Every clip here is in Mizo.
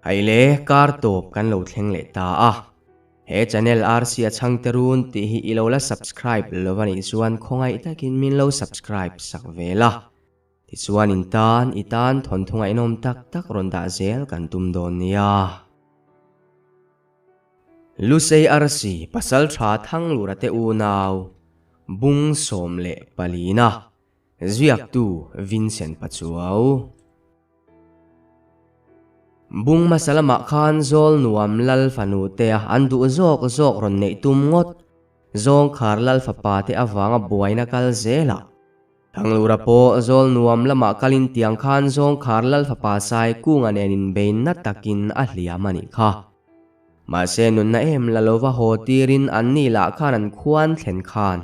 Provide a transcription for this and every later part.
Hei le kar tawp kan lo thleng leh ta a. He channel RC a chhangte run tih hi i lo la subscribe lo a nih chuan khawngaih takin min lo subscribe sak ve la. Tichuan in tan i tan thawnthu ngaihnawm tak tak rawn dah zel kan tum dawn nia. Lusei arsi pasal tha Thanglura te unau bung 14 na ziaktu Vincent Pachuau. Bung hmasa lamah khan zawl nuam lal fanu te a an duh zawk zawk rawn neih tum ngawt. Zawng khar lal fapa te avanga buaina kal zel a. Thanglura pawh zawl nuam lamah kalin tiang khan zawng khar lal fapa sai kunga nen inbein na takin a hliam a nih kha. Mahse nunna em la lova haw tirin an ni lah khan an khuan thlen khan.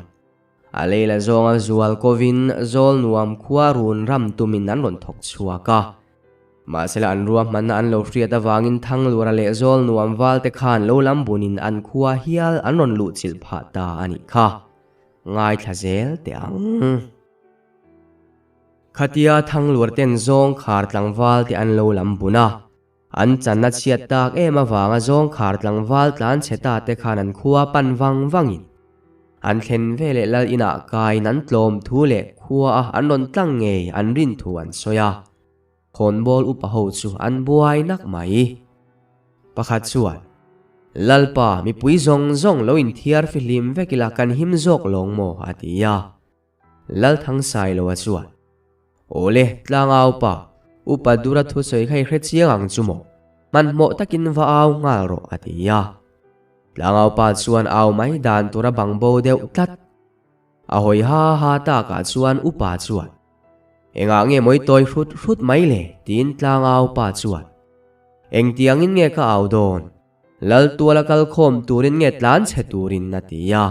A lei la zawnga zual kovin zawl nuam khua run ram tumin an rawn thawk chhuak a. Mahsela an ruahmanna an lo hriat avangin Thanglura leh zawl nuam valte khan lo lam bunin an khua hial an rawn luh chilh phah ta a nih kha. Ngaithla zel teh ang. Khatia Thanglura ten zawng khar tlangval te an lo lam bun a. An channa chhiat tak em avanga zawng khar tlangval tlan chhe ta te khan an khua pan vang vangin an thlen ve leh lal inah kaiin an tlawm thu leh khua a an rawn tlang ngei an rin thu an sawi a. Khawnbawl upa ho chu an buai nak mai. Pakhat chuan, Lalpa, mipui zawng zawng lo inthiar fihlim vek ila kan him zawk lawng maw? a ti a. Lalthangsailo a chuan, Awle, tlangau pa, upa dura thusawi kha i hre chiang ang chu maw? Hmanhmawh takin va au nghal rawh, a ti a. Tlangau pa chuan au mai dan tur a bang bo deuh tlat. A hawi ha ha takah chuan upa chuan, Engah nge mawi tawi hrut hrut mai le? tiin tlangau pa chuan, Engtiangin nge ka au dawn? Laltuala kalkhawm turin nge tlan chhe turin? a ti a.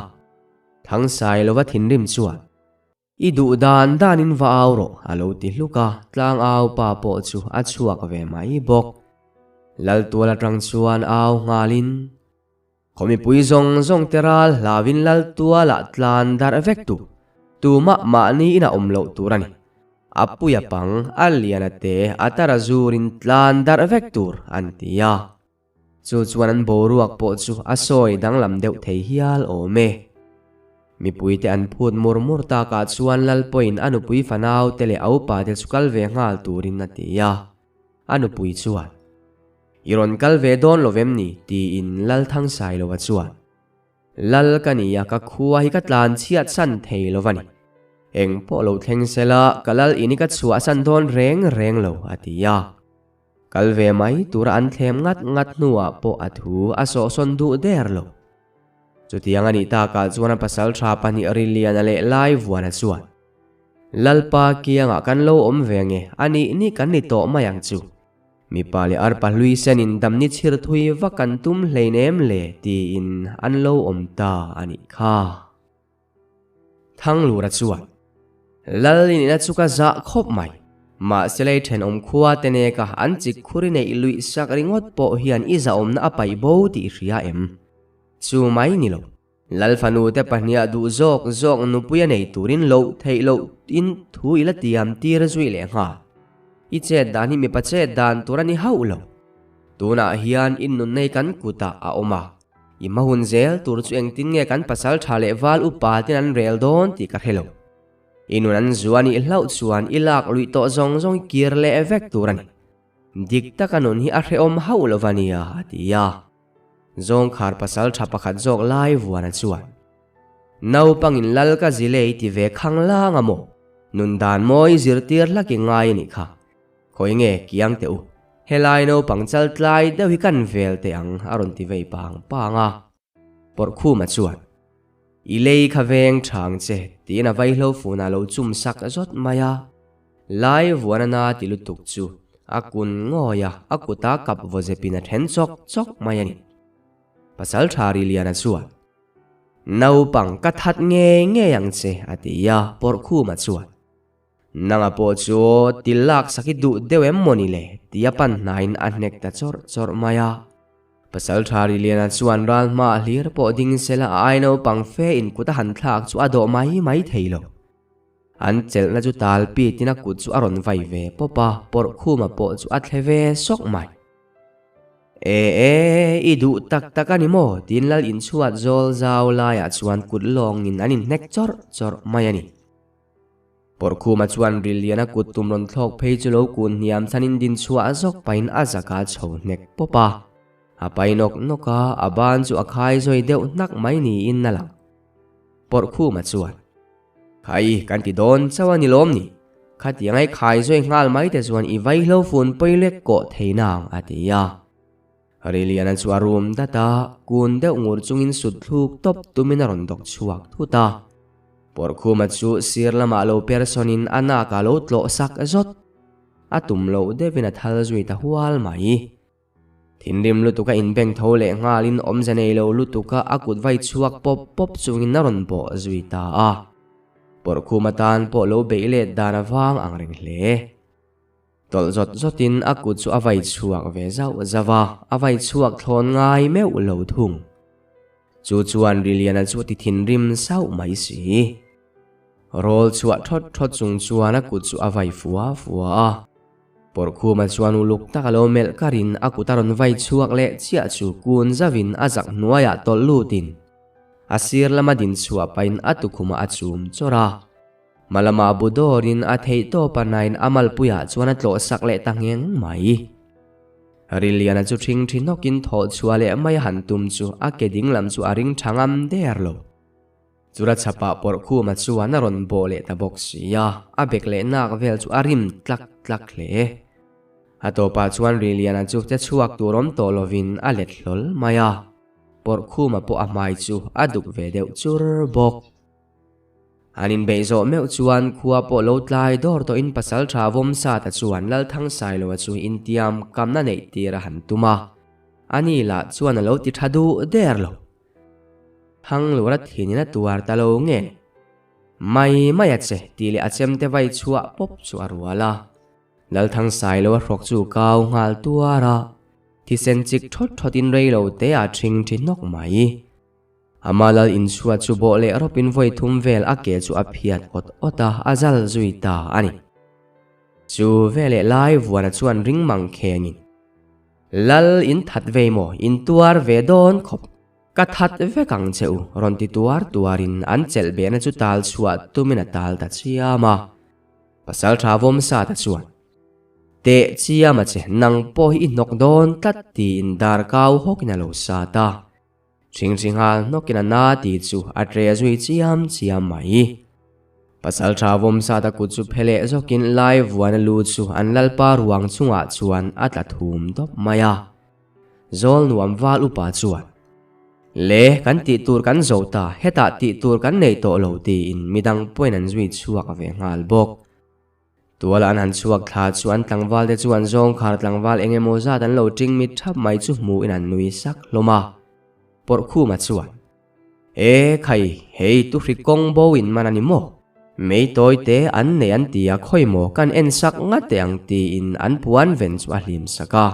Thangsai lova thinrim chuan, I duh dan danin va au rawh, a lo ti hluk a, tlang au pa pawh chu a chhuak ve mai bawk. Laltual atang chuan au nghalin, Khaw mipui zawng zawng te ral hlauin Laltualah tlan darh vek tu, tumah mahni ina awm loh tur a ni. A puia pang, a lian a te, a tara zurin tlan darh vek tur, an ti a. Chu chuan an boruak pawh chu a sawi danglam deuh thei hial awm e. Mipuite an phut mur mur takah chuan Lalpawiin a nupui fanau te leh a upa te chu kal ve nghal turin a ti a. A nupui chuan, I rawn kal ve dawn lo vem ni? tiin Lalthangsailova chuan, Lal ka ni a, ka khua hi ka tlan chhiat san thei lo va ni. Eng pawh lo thleng sela, ka lal in hi ka chhuahsan dawn reng reng lo, a ti a. Kal ve mai tura an thlem ngat ngat hnuah pawh a thu a sawhsawn duh der lo. Chutiang a nih takah chuan a pasal tha pahnih Riliana leh Laivuana chuan, Lalpa kiangah kan lo awm ve nge, a nih nih kan ni tawh mai ang chu. Mipa leh arpa hlui senin damni chhir thui vak kan tum hleinem le tiin an lo awm ta a nih kha. Thanglura chuan, Lal inina chu ka zah khawp mai. Mahse lei thenawm khua te neka an chik khur i neih luih sak ringawt pawh hian i zahawmna a paih bo tih i hria em? Chu mai ni lo. Lal fanu te pahniha duh zawk zawk nupui a nei turin loh theih loh in thu i la tiam tir zui leh nghal. I chet dan hi mipa chet dan tur a ni hauh lo. Tunah hian in nunna hi kan kutah a awm a. I hma hun zel tur chu engtin nge kan pasal tha leh val upa ten an rel dawn tih ka hre lo. I nun an zu a nih hlauh chuan i lak luih tawh zawng zawng i kir leh vek tur a ni. Dik taka nun hi a hrehawm hauh lo va nia, a ti a. Zawngkhar pasal tha pakhat zawk lai vuana chuan, Naupangin lal ka zilei ti ve khang lang a maw? Nun dan mawi zirtir hlak i ngai a nih kha. Khawi nge kiang teh u, helai naupang chal tlai deuh hi kan vel teh ang a rawn ti vei pang pang a. Pawrhkhuma chuan, I lei kha veng thang che tiin a vaihlo funah lo chum sak zawt mai a. Lai vuana na ti lutuk chu a kun ngawi a, a kuta kap vaw zepin a then chawk chawk mai a ni. Pasal tha Riliana chuan, Naupang ka that ngei ngei ang che a ti a, Pawrhkhuma chuan, Nanga pawh chu til lak sak i duh deuh em maw ni le? Tia pan hnaiin a hnek ta chawrh chawrh mai a. Pasal tha Riliana chuan ral hma a hlir pawh ding sela a ai naupang fe in kut a han thlak chu a dawh mai mai thei lo. An chelhna chu tal pitin a kut chu a rawn vai ve pawp a, pawrh khuma pawh chu a thle ve sawk mai. E e, i duh tak tak a ni maw? tiin lal inchhuat zawl zau laiah chuan kut lawngin an inhnek chawrh chawrh mai a ni. Pawrhkhuma chuan Rilliana kut tum rawn thlawk phei chu lo kun hniam chhanin din chhuah zawk pahin a zaka chho hnek pawp a. A pai nawk nawk a, a ban chu a khai zawi deuh hnak mai niin a lang. Pawrhkhuma chuan, Khai, kan ti dawn chauh a ni lawm ni? Khatiang ai khai zawi nghal mai te chuan i vaihlo fun pawi lek kawh thei nang, a ti a. Riliana chu a rum dat a, kun deuh ngur chungin sut thluk tawp tumin a rawn dawk chhuak thut a. Pawrhkhuma chu sir lamah lo per sawnin a nak a lo tlawh sak zawt. A tum loh deuhin a thal zui ta hual mai. Thinrim lutuka inbeng tho leh nghalin awmze nei lo lutuka a kut vai chhuak pawp pawp chungin a rawn bawh zui ta a. Pawrhkhuma tan pawh lo beih let dan a vang ang reng hle. Tawlh zawt zawtin a kut chu a vai chhuak ve zauh zauh a, a vai chhuak thlawn ngai meuh lo thung. Chu chuan Riliana chu a ti thinrim sauh mai si. Rawl chhuah thawt thawt chung chuan a kut chu a vai fua fua a. Pawrhkhuma chuan uluk tak a lo melh karin a kut a rawn vai chhuak leh chiah chu kun zauhin a zak hnuaiah tawlh lutin a sir lama din chhuah pahin a tukhumah a chum chawrh a. Hmalama bu dawrin a theih tawp a nain a malpuiah chuan a tlawh sak leh ta ngheng mai. Riliana chu ṭhing ṭhi hnawkin thawh chhuah leh mai a han tum chu a ke ding lam chu a ring ṭha ngam der lo. Chura chhapah Pawrhkhuma chuan a rawn bawh leh ta bawk si a, a bek leh nak vel chu a rim tlak tlak hle. A tawpah chuan Riliana chu che chhuak tur awm tawh lovin a let hlawl mai a, Pawrhkhuma pawh a hmai chu a duk ve deuh chur bawk. An inbeih zawh meuh chuan khua pawh lo tlai dawr tawhin Pasalṭha Vawmsata chuan Lalthangsailova chu intiam kamna neih tir a han tum a, ani lah chuan a lo ti ṭha duh der lo. Thanglura thinin a tuar ta lo nge? Mai mai a che tih leh a chemte vai chhuah pawp chu a rual a. Lalthangsailova hrawk chu kau nghal tuar a, thisen chik ṭhawt ṭhawtin rei lo te a ṭhing ṭhi hnawk mai. Ama lal inchhuat chu bawh leh rawpin vawi thum vel a ke chu a phiat awt awt a, a zal zui ta a ni. Chu veleh lai vuana chuan ring mang khengin, Lal in that vei maw, in tuar ve dawn khawp, ka that vek ang che u, rawn ti tuar tuarin an chelh behna chu tal chhuah tumin a tal ta chiam a. Pasalṭha Vawmsata chuan, Teh chiam a che, nang pawh hi i hnawk dawn tlat tiin dar kau hawkin a lo sat a. Ṭhingṭhi nghal hnawkin a na tih chu a ṭe zui chiam chiam mai. Pasalṭha Vawmsata kut chu phe leh zawkin lai vuana lu chu an lalpa ruang chungah chuan a tla thum dawp mai a. Zawl nuam val upa chuan, Le, kan tih tur kan zo ta, hetah tih tur kan nei tawh lo tiin midang pawhin an zui chhuak ve nghal bawk. Tual an han chhuak thla chu an tlangval te chuan zawngkhar tlangval eng emaw zat an lo ṭing mit ṭhap mai chu hmuhin an nui sak hlawm a. Pawrhkhuma chuan, E khai, hei tuhri kawng bo in man a ni maw? Mei tawi te an nei an ti a khawi maw kan en sak ngat teh ang tiin an puan ven chu a hlim sak a.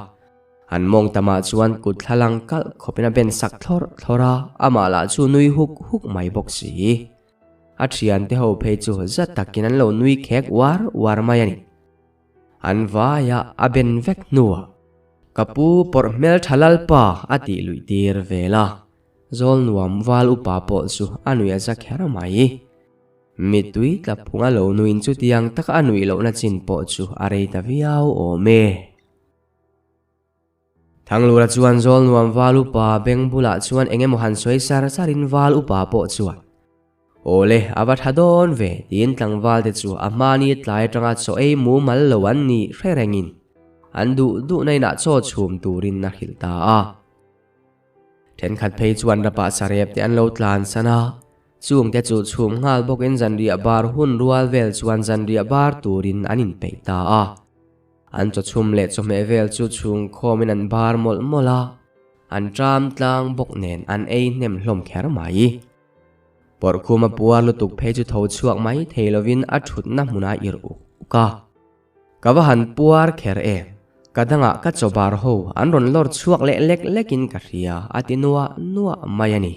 An mawng tamah chuan kut thla lang kalh khawpin a ben sak thlawrh thlawrh a, amah lah chu nui huk huk mai bawk si. A thiante ho phei chu za takin an lo nui khek uar uar mai a ni. An vaia a ben vek hnuah ka pu pawrh hmel tha lalpa a tih luih tir vel a, zawl nuam val upa pawh chu a nui a za kher mai. Mittui tla phung a lo nuin chutiang taka a nuih lohna chin pawh chu a rei ta viau awm e. Thanglura chuan zawl nuam val upa beng bulah chuan eng emaw han sawi sar sarin val upa pawh chuan, Awle, a va tha dawn ve, tiin tlangval te chu a hmani tlai atanga chaw ei mumal lo an nih hre rengin an duh duhna inah chaw chhum turin a hrilh ta a. Thenkhat phei chuan rapah sarep te an lo tlan san a, chungte chu chhum nghal bawkin zanriah bar hun rual vel chuan zanriah bar turin an inpeih ta a. An chawchhum leh chawhmeh vel chu chhung khawmin an bar mawlh mawlh a, an ṭam tlang bawk nen an ei hnem hlawm kher mai. Pawrhkhuma puar lutuk phei chu tho chhuak mai thei lovin a ṭhutna hmunah irh uk uk a. Ka va han puar kher em, ka dangah ka chaw bar ho an rawn lawr chhuak leh lek lekin ka hria a ti nuah nuah mai a ni.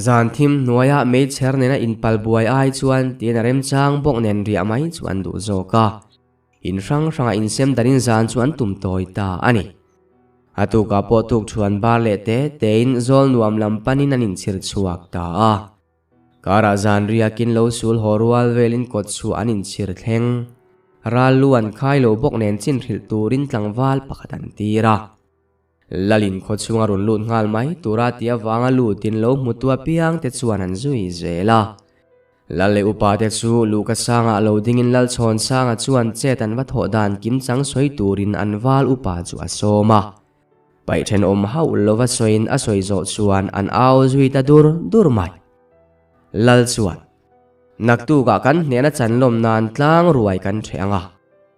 Zan thim hnuaia meichher nena inpal buai ai chuan tiin a remchang bawk nen riah mai chu an duh zawk a. In hrang hrangah insem darin zan chu an tum tawi ta a ni. A tukah pawh tuk thuan bar leh te tein zawl nuam lam panin an inchhir chhuak ta a. Karah zan riakin lo sul haw rual velin kawt chu an inchhir thleng. Ral lu an khai lo bawk nen chin hrilh turin tlangval pakhat an tir a. Lalin khaw chhunga rawn lut nghal mai tura tih avanga lutin lo hmutu apiang te chuan an zui zel a. Lal leh upa te chu Luhka sangah lo dingin Lal Chhawn Sanga chuan chet an va thawh dan kim chang sawi turin an val upa chu a sawm a. Paih thenawm hauh lova sawiin a sawi zawh chuan an au zui ta dur dur mai. Lal chuan, Naktukah kan hnehna chanlawm nan tlang ruai kan ṭheh ang a,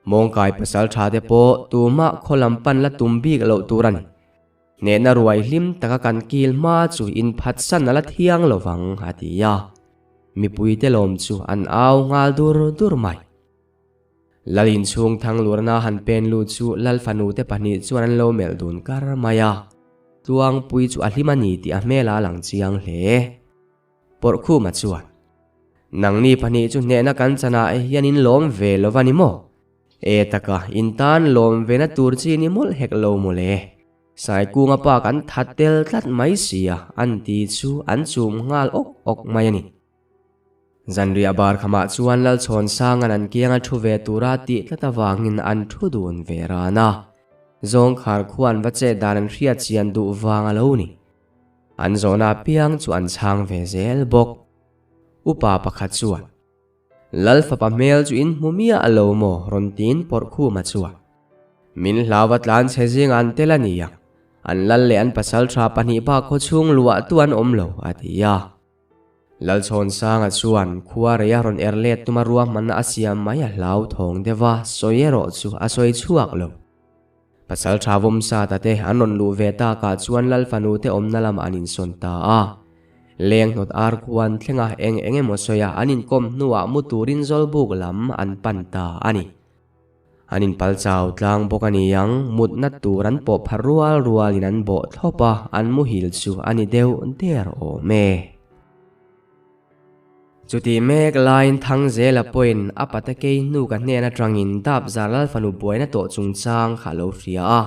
mawngkai pasal ṭha te pawh tumah khaw lam pan la tum bik loh tur a ni. Hnehna ruai hlim taka kan kil hma chu inphatsan a la thiang lo vang, a ti a. Mipuite lawm chu an au nghal dur dur mai. Lal inchhung Thanglurna han pen lut chu Lal fanute pahnih chuan an lo melh dun kar mai a. Tluangpui chu a hlim a ni tih a hmel a lang chiang hle. Pawrhkhuma chuan, Nangni pahnih chu hnehna kan chanah hian in lawm ve lo va ni maw? E taka, in tan lawm ve na tur chi ni mawlh hek lo maw le? Saikunga pa kan that tel tlat mai sia, an ti chu an chum nghal awk awk mai a ni. Zanriah bar khamah chuan Lalchhawnsanga'n an kianga thu ve tura tih tlat avangin an thu dun ve ran a. Zawngkhar khuan va chet dan an hriat chian duh vang a lo ni. An zawhna apiang chu an chhang ve zel bawk. Upa pakhat chuan, Lal fapa hmel chu in hmu miah lo maw? rawn tiin Pawrhkhuma chuan, Min hlau a tlan chhe zing an tel a nia, an lal leh an pasal tha pahnih bak khaw chhung luah tu an awm lo, a ti a. Lalchhawnsanga chuan khua rei a rawn er let tuma ruahmanna a siam mai a hlauthawng deuh a, sawi erawh chu a sawi chhuak lo. Pasal tha vawm sa ta te an rawn luh ve takah chuan Lal fanu te awmna lamah an insawn ta a. Leng hnawt ar khuan thlenga eng eng emaw sawi a an inkawm hnuah mu turin Zawlbuk lam an pan ta a ni. An inpal chau tlang bawk a ni ang, mutna tur an pawh pharh rual rualin an bawh thlawp a, an muhil chu a ni deuh der awm e. Chutih mek laiin Thangzela pawhin a pate kei hnu ka hnen atangin Dapzar Lal fanu buaina tawh chungchang kha a lo hria a.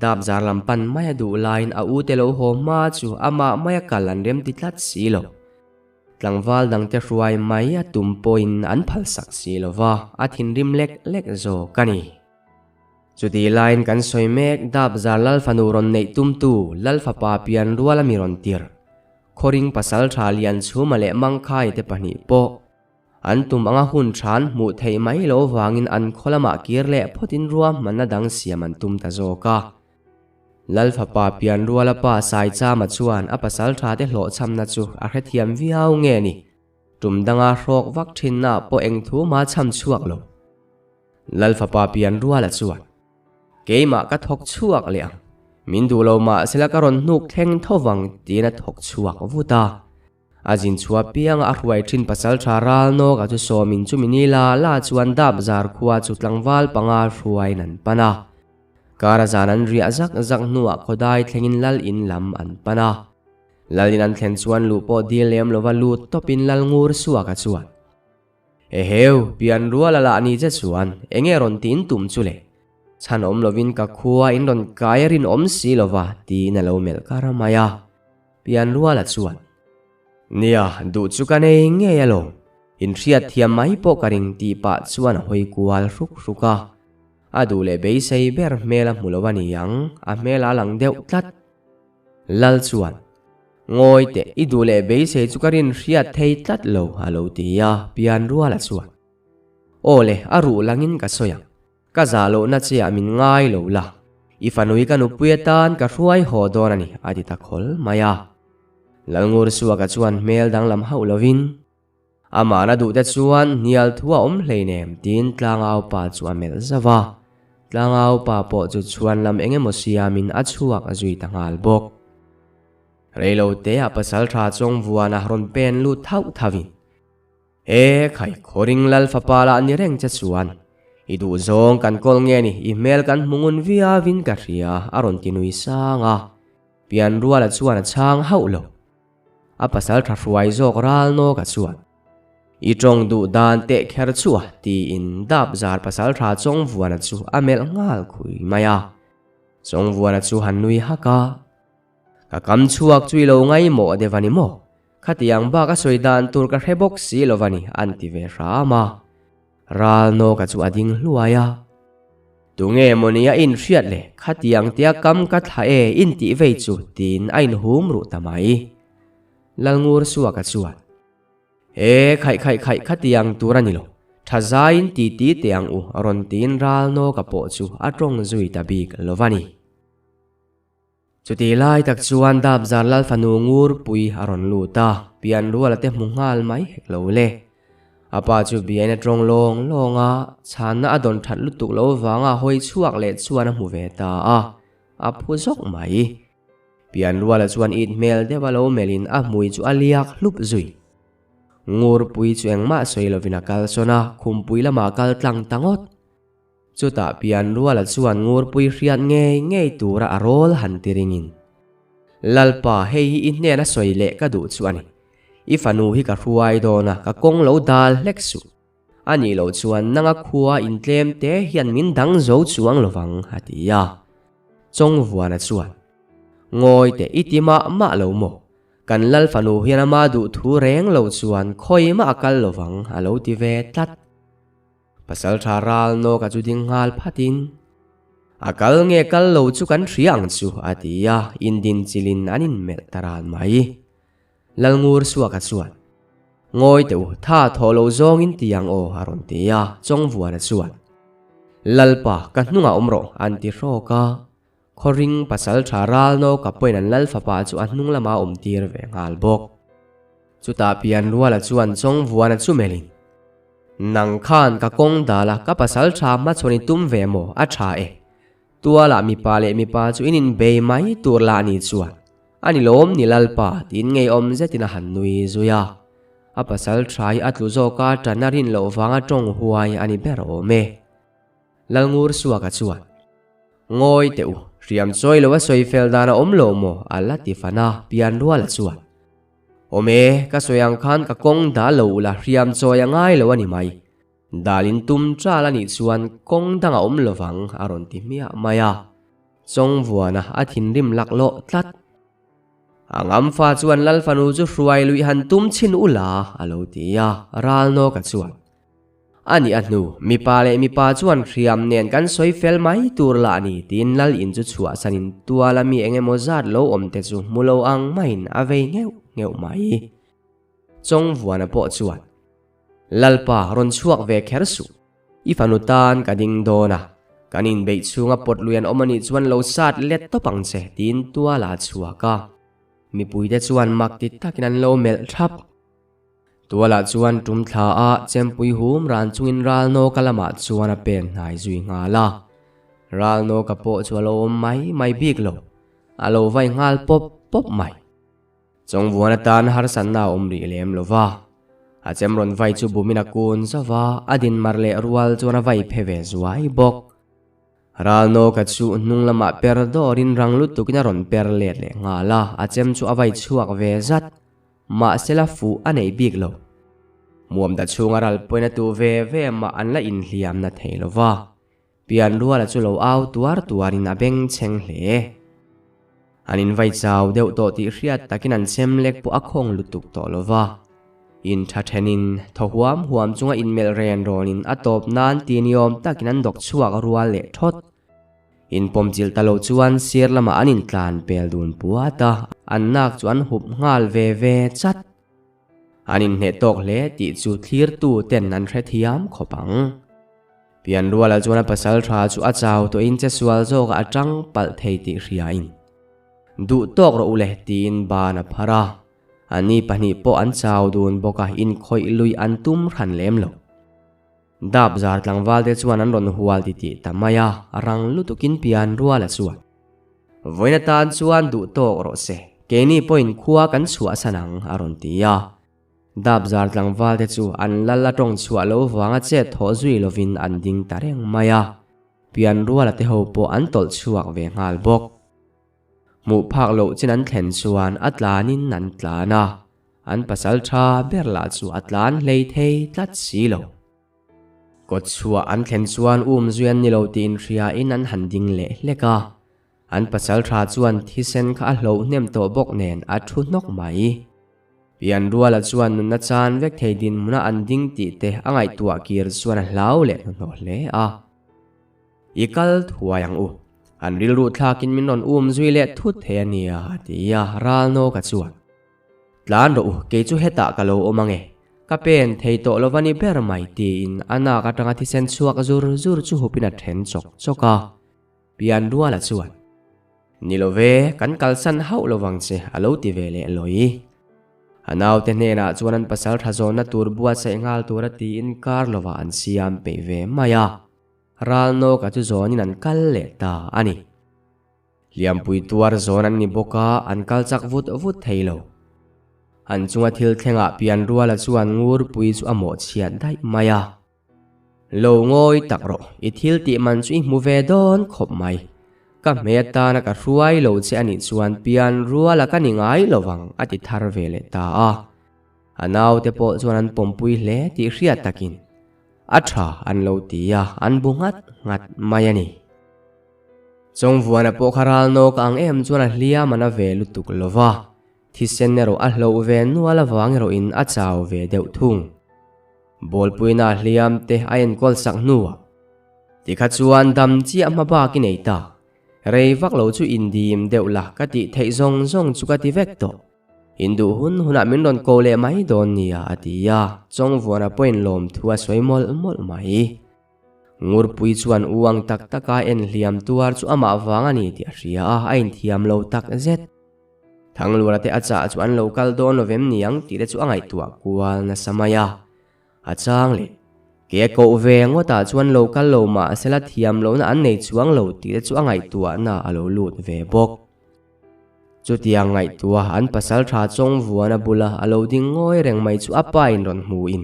Dapzar lam pan mai a duh laiin a ute lo haw hma chu amah maia kal an remti tlat si lo. Tlangval dangte hruai mai a tum pawhin an phalsak si lo va, a thinrim lek lek zawk a ni. Chutih laiin kan sawi mek Dapzar Lal fanu rawn neih tumtu Lal fapa pian rual a mi rawn tirh. Khawring pasal tha lian chhuma leh Mangkhai te pahnih pawh an tum anga hun than hmuh theih mai lo vangin an khaw lamah kir leh phawtin ruahmanna dang siam an tum ta zawk a. Lal fapa pian ruala pa Saichama chuan a pasal tha te hlawhchhamna chu a hrethiam viau nge ni, tum danga hrawk vak thinna pawh eng thu ma chham chhuak lo. Lal fapa pian ruala chuan. Keimah ka thawk chhuak leh ang. Min duh lo mah sela ka rawn hnuk thleng tho vang tiin a thawk chhuak vut a. A zin chhuah pianga a hruai thin pasal tha ral nawk a chu sawmin chumi ni la la chuan dap zar khua chu tlangval panga hruaiin an pan a. Kar a zan an riah zak zak hnuah khawdai thlengin lal in lam an pan a. Lal in an thlen chuan luh pawh dil lem lova lut tawpin lal ngur suak a chuan. Eheu, pian rual a lah ni che chuan enge rawn tiin tum chu le? Chhan awm lovin ka khua in rawn kai a rinawm si lova tiin a lo melh kar mai a. Pian ruala chuan, Nia, duh chu ka nei ngei alawm, inhriat thiam mai pawh ka ring tih pah chuan a hawi kual hruk hruk a. A duh leh beisei ber hmel a hmu lo a ni ang, a hmel a lang deuh tlat. Lal chuan, Ngawi teh, i duh leh beisei chu ka rin hriat thei tlat lo, a lo ti a, pian ruala chuan, Aw le, a ruh langin ka sawi ang, ka zah lohna che ah min ngai lo la, i fanui ka nupui atan ka hruai haw dawn a ni, a ti ta khawl mai a. Lalngursuaka chuan hmel danglam hauh lovin, Amahna duh te chuan hnial thu a awm hleinem tiin Tlangau pa chu a melh zauh a. Tlangau pa pawh chu chhuan lam eng emaw siamin a chhuak a zui ta nghal bawk. Reilo te ah pasal tha chawng vuana rawn pen lut thauh thauhin, E khai, Khawring Lal fapa lah ni reng che chuan i duh zawng kan kawl nge ni, i hmel kan hmu ngun viauin ka hria a rawn ti nui sang a. Pianruala chuan a chhang hauh lo. A pasal tha hruai zawk ral nawk a chuan, I tawng duh dan teh kher chu a, tiin dap zar pasal tha chawng vuana chu a melh nghal khui mai a. Chawngvuana chu han nui hak a. Ka kam chhuak chu i lo ngaimawh deuh a ni maw? Khatiang bak a sawi dan tur ka hre bawk si lo va ni, an ti ve hram a. Ral nawka chu a ding hluai a. Tunge mawni a inhriat le, khatiang tia kam ka thlah e intih vei chu, tiin a inhum ruh ta mai. Lalngur Suaka chuan. He khaih khaih khaih khatiang tur a ni lo, tha zaiin ti ti teh ang u, rawn tiin ral nawka pawh chu a tawng zui ta bik lo va ni. Chutih lai tak chuan Dapzar Lal fanu Ngurpui a rawn lut a, Pianruala te hmu nghal mai hek lo le. A pa chu biain a tawng lawng lawng a, chhanna a dawn that lutuk lo vanga hawi chhuak leh chuan a hmu ve ta a, a phu zawk mai. Pianruala chuan it hmel deuh a lo melhin a hmui chu a liak hlup zui. Ngurpui chu engmah sawi lovin a kalsawn a, khumpui lamah a kal tlang ta ngawt. Chutah Pianruala chuan Ngurpui hriat ngei ngei tura a rawl han ti ringin, Lalpa, hei hi i hnena sawi leh ka duh chu a ni. I fanu hi ka hruai dawn a, ka kawng lo dal hlek suh. A nih loh chuan nanga khua intlem te hian min dang zo chuang lovang, a ti a. Chawngvuana chuan, Ngawi teh, i ti mah mah lo maw? Kan Lal fanu hian ama duh thu reng lo chuan khawi mah a kal lovang, a lo ti ve tlat. Pasalṭha ral nawka chu ding nghal phatin, A kal nge kal lo chu kan hria ang chu, a ti a, indin chilin an inmelh ta ran mai. Lalngur Suaka chuan, Ngawi teh u, tha thawh lo zawngin ti ang aw, a rawn ti a, Chawngvuana chuan, Lalpa, ka hnungah awm rawh, an ti hrawk a. Khawring pasalṭha ral nawka pawhin an Lalfapa chu a hnung lamah a awmtir ve nghal bawk. Chutah Pianruala chuan Chawngvuana chu melhin, Nang khan ka kawng dal a, ka pasal tha hmachhawn i tum ve maw? A tha e. Tualah mipa leh mipa chu in inbei mai tur lah ni chuan. A ni lawm ni Lalpa, tiin ngeiawm zetin a han nui zui a. A pasal tha hi a tlu zawk a, tan a rin loh vanga tawng huai a ni ber awm e. Lalngur Suaka chuan, Ngawi teh u, hriam chawi lo a sawi fel dan a awm lo maw? A la ti fan a, Pianruala chuan, Awm e, ka sawi ang khan ka kawng dah lo ula hriam chawi a ngai lo a ni mai. Dalin tum chal a nih chuan kawng dang a awm lovang a rawn ti hmiah mai a. Chawngvuana a thinrim laklawh tlat. A ngamfa chuan Lal fanu chu hruai luih han tum chhin ula a lo ti a, Ralnawka chuan. A nih a hnu, mipa leh mipa chuan hriam nen kan sawi fel mai tur lah ni tiin Lal in chu chhuahsanin tuala mi eng emaw zat lo awm te chu hmu lo ang maiin a vei ngheuh ngheuh mai. Chawngvuana pawh chuan, Lalpa rawn chhuak ve kher suh, i fanu tan ka ding dawn a, kan inbeih chhunga pawt lui an awm a nih chuan lo sat let tawp ang che tiin tuala a chhuak a. Mipuite chuan mak ti takin an lo melh thap. Tualah chuan tum thla a chempui hum ran chungin Ralnawka lamah chuan a pen hnai zui nghal a. Ralnawka pawh chu a lo awm mai mai bik lo, a lo vai nghal pawp pawp mai. Chawngvuan atan harsatna a awm rih lem lo va, a chem rawn vai chu bumin a kun zauh a, a din mar leh rual chuan a vai phe ve zuai bawk. Ralnawka chu hnung lamah per dawrin rang lutukin a rawn per let leh nghal a, a chem chu a vai chhuak ve zat. Mahsela fuh a nei bik lo. Muamda chhunga ral pawhin a tu ve ve mah an la inhliamna thei lo va. Pianruala chu lo au tuar tuarin a bengchheng hle. An invai chau deuh tawh tih hriat takin an chem lek pawh a khawng lutuk tawh lo va. In tha thenin thaw huam huam chunga inmelh ren rawnin a tawp nan ti niawm takin an dawk chhuak rual leh thawt. Inpawmchilh ta lo chuan sir lamah an intlan pel dun puat a, an nak chu an hup nghal ve ve chat. An inhneh tawk hle tih chu thlirtu ten an hrethiam khawp ang. Pianruala chuan a pasal tha chu a chau tawhin che sual zawkah a tang palh thei tih hriain, Duh tawk rawh u le tiin ban a phar a. Ani pahnih pawh an chau dun bawk a, inkhawih lui an tum hran lem lo. Dap zar tlangval te chuan an rawn hual ti tih ta mai a, rang lutukin pian rual a chuan. Vawiin atan chuan duh tawk rawh se, keini pawhin khua kan chhuahsan ang a rawn ti a. Dap zar tlangval te chu an lal a tawng chhuah lo vanga chet thawh zui lovin an ding ta reng mai a, pian ruala te ho pawh an tawlh chhuak ve nghal bawk. Hmuh phak loh chin an thlen chuan a tlanin an tlan a. An pasal tha ber lah chu a tlan hlei thei tlat si lo. Kawt chhuah an thlen chuan um zui an ni lo tih inhriain an han ding leh hlek a. An pasalṭha chuan thisen kha a hloh hnem tawh bawk nen a thu hnawk mai. Pianruala chuan nunna chan vek thei dinhmuna an ding tih te a ngaihtuah kir chuan a hlau leh hnuhnawh hle a. I kal thuai ang u. An rilru thlakin min rawn um zui leh thut thei a nia, a ti a, Ralnawka chuan. Tlan rawh u, kei chu hetah ka lo awm ang e. Ka pen thei tawh lo va ni ber mai, tiin a nak atanga thisen chhuak zur zur chu hupin a then chawk chawk a. Pianruala chuan, Ni lo ve, kan kalsan hauh lo vang che, a lo ti ve leh lawi. A naute hnenah chuan an pasal tha zawnna tur buatsaih nghal tura tiin kar lovah an siam peih ve mai a. Ralnawka chu zawnin an kal leh ta a ni. Hliampui tuar zawn an ni bawk a, an kal chak vut vut thei lo. An chunga thil thlengah Pianruala chuan Ngurpui chu a mawhchhiat daih mai a. Lo ngawi tak rawh, i thil tih man chu i hmu ve dawn khawp mai. Ka hmei atana ka hruai lo che a nih chuan Pianruala ka ni ngai lo vang, a ti thar ve leh ta a. A naute pawh chuan an pawmpui hle tih hriat takin a tha an lo ti a, an bu nghat nghat mai a ni. Chawngvuana pawh kha ral nawk ang em chuan a hliam a na ve lutuk lo va, thisen erawh a hloh ve nual avang erawhin a chau ve deuh thung. Bawlpuina a hliam te a enkawl sak hnuah tikha chuan dam chiah hma bak i nei ta, rei vak lo chu indim deuh la ka tih theih zawng zawng chu ka ti vek tawh. Induh hun hunah min rawn ko leh mai dawn nia a ti a, Chawngvuana pawhin lawmthu a sawi mawlh mawlh mai. Ngurpui chuan uang tak taka en hliam tuar chu amah vang a ni tih a hria a, a inthiam lo tak zet. Thanglura te a chah chu an lo kal dawn lo vem niang tih te chu a ngaihtuah kual nasa mai a. A chang leh, ke a koh ve ngawtah chuan lo kal lo mah sela thiam lohna an nei chuang lo tih te chu a ngaihtuahna a lo lut ve bawk. Chutiang ngaihtuah an pasal tha Chawngvuana bula a lo ding ngawi reng mai chu a pa in rawn hmu in.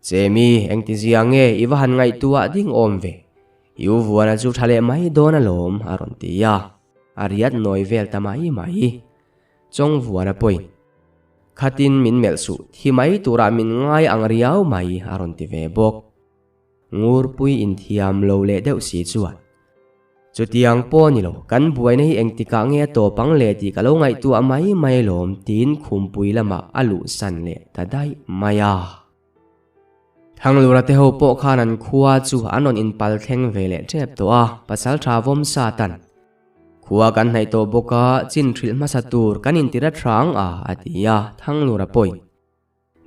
Chemi, engtizia nge i va han ngaihtuah ding awm ve? I u Vuana chu tha leh mai dawn alawm, a rawn ti a. A riat nawi vel ta mai mai. Chawngvuana pawhin, Khatin min melh suh, thi mai turah min ngai ang riau mai, a rawn ti ve bawk. Ngurpui inthiam lo leh deuh si chuan, Chutiang pawh ni lo, kan buaina hi engtikah nge a tawp ang le tih ka lo ngaihtuah mai mai alawm, tiin khumpui lamah a luhsan leh ta daih mai a. Thanglura te ho pawh khan an khua chu an rawn inpal thleng ve leh tep tawh a, Pasaltha Vawmsa tan khua kan hnaih tawh bawk a, chin hrilh hmasa tur kan intira hrang a, a ti a, Thanglura pawhin.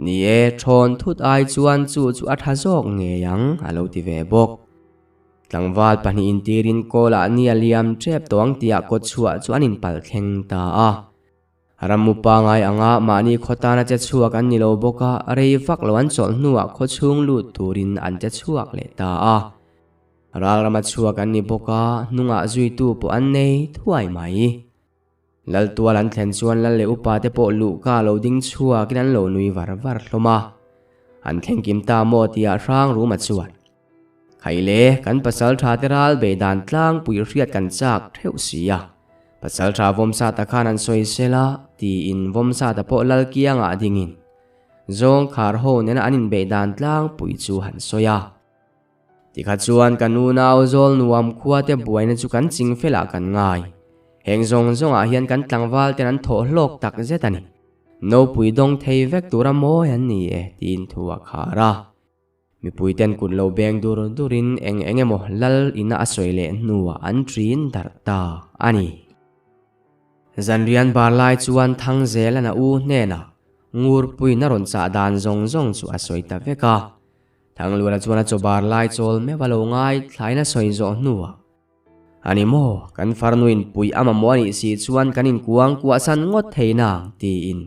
Ni e, thawn thut ai chuan chu chu a tha zawk ngei ang, a lo ti ve bawk. Tlangval pahnih intirin kawlah ni a liam tep tawh ang tihah kawtchhuah chu an inpal thleng ta a. Rammu pangai anga mahni khaw tana che chhuak an ni lo bawk a, rei vak lo an chawlh hnuah khaw chhung lut turin an che chhuak leh ta a. Ral rama chhuak an ni bawk a, hnungah zuitu pawh an nei thuai mai. Laltual an thlen chuan lal leh upa te pawh luhka lo ding chhuakin an lo nui var var hlawm a. An thleng kim ta maw tia hrang ruma chuan, Khaile, kan pasaltha te ral bei dan tlangpui hriat kan chak theuh si a. Pasaltha Vawmsata khan an sawi sel a, tiin Vawmsata pawh lal kiangah dingin Zawngkhar ho nena an inbeih dan tlangpui chu han sawi a. Tikha chuan ka nunau zawl nuam khua te buaina chu kan ching felah kan ngai. Heng zawng zawngah hian kan tlangval ten an thawh hlawk tak zet a ni. Nopui dawng thei vek tura mawi an ni e, tiin thu a khar a. Mipui ten kut lo beng dur durin eng eng emaw lal ina a sawi leh hnuah an ṭin darh ta a ni. Zanrian bar lai chuan Thangzelan a u hnenah Ngurpuiin a rawn chah dan zawng zawng chu a sawi ta vek a. Thanglura chuan a chawbar lai chawl meuh a lo ngai thlain a sawi zawh hnuah, A ni maw, kan farnuin pui a mamawh a nih si chuan kan inkuang kuahsan ngawt thei nang, tiin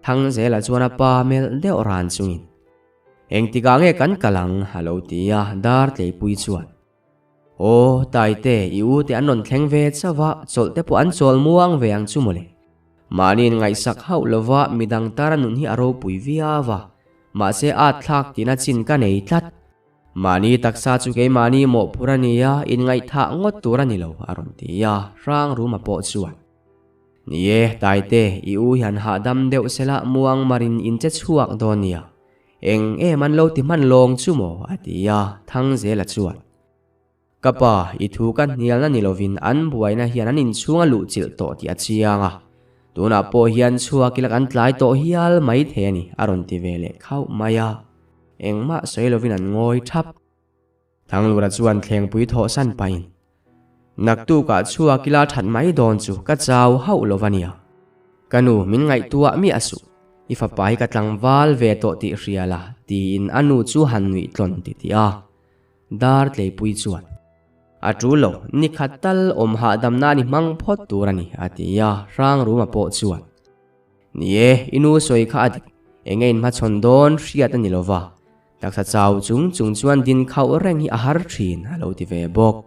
Thangzela chuan a pa melh deuh ran chungin, Engtikah nge kan kal ang? a lo ti a, dar tleipui chuan, Aw, Taite, i u te an rawn thleng ve chauh a, chawlh te pawh an chawl muang ve ang chu mawle. Mahniin ngaihsak hauh lova midang tara nun hi a ropui viau a, mahse at thlak tina chin ka nei tlat. Mahni taksa chu keimahni mawhphur a ni a, inngaihthah ngawt tur a ni lo, a rawn ti a, hrang ruma pawh chuan. Ni e, Taite, i u hian hahdam deuh sela muang marin in che chhuak dawn nia. Eng em an lo ti hman lawng chu maw? a ti a, Thangzela chuan. Ka pa, i thu ka hnialna ni lovin an buaina hian an inchhung a luhchilh tawh tih a chiang a. Tunah pawh hian chhuak ila kan tlai tawh hial mai thei a ni, a rawn ti ve leh khauh mai a. Engmah sawi lovin an ngawi thap. Thanglura chuan thlengpui thawhsan pahin, Naktukah chhuak ila that mai dawn chu ka chau hauh lo va nia. Ka nu min ngaihtuah miah suh, i fapa hi ka tlangval ve tawh tih hria la, tiin a nu chu han nuih tlawn ti tih a. Dar tleipui chuan, A tul lo, ni khat tal awm hahdam nan i hmang phawt tur a ni, a ti a, Hrangruma pawh chuan, Ni e, i nu sawi kha a dik, enge inhmachhawn dawn hriat a ni lo va, Taksa chau chung chung chuan din khauh reng hi a har thin, a lo ti ve bawk.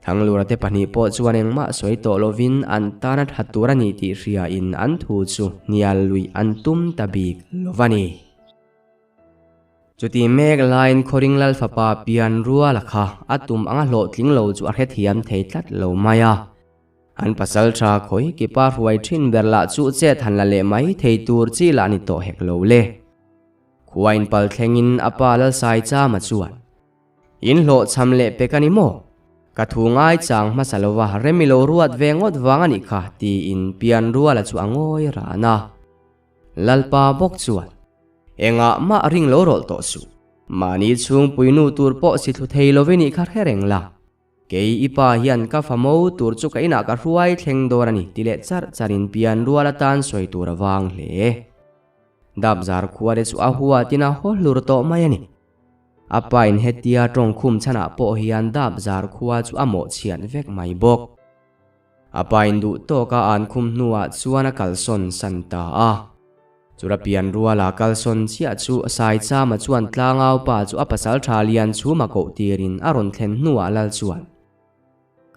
Thanglura te pahnih pawh chuan engmah sawi tawh lovin an tan a that tur a ni tih hriain an thu chu hnial luih an tum ta bik lo va ni. Chuti mek laiin Khawring Lal fapa pian ruala kha a tum anga hlawhtling lo chu a hrethiam thei tlat lo mai a. An pasal tha khawi kipa hruai thin ber lah chu chet han la leh mai thei tur chi lah ni tawh hek lo le. Khua inpal thlengin a pa Lalsai Chama chuan, In hlawhchham leh pek a ni maw? Ka thu ngai chang hmasa lova rem i lo ruat ve ngawt vang a nih kha, tiin Pianruala chu a ngawi ran a. Lalpa bawk chuan, Engah mah ring lo rawlh tawh suh. Mahni chhungpui nu tur pawh si thlu thei lovin i kha hre reng la. Kei i pa hian ka fa mo tur chu ka inah ka hruai thleng dawn a ni ti leh charh charhin pianrual atan sawi tur a vang hle. Dapzar khua te chu a huatin a haw hlur tawh mai a ni. A pa in hetia tawngkhum chhanah pawh hian Dapzar khua chu a mawhchhiat vek mai bawk. A pa in duh tawk a an khum hnuah chuan a kalsawn san ta a. Chura pian ruala kalsawn chiah chu Saichama chuan tlangau pa chu a pasal tha lian chhuma koh tirin a rawn thlen hnuah lal chuan,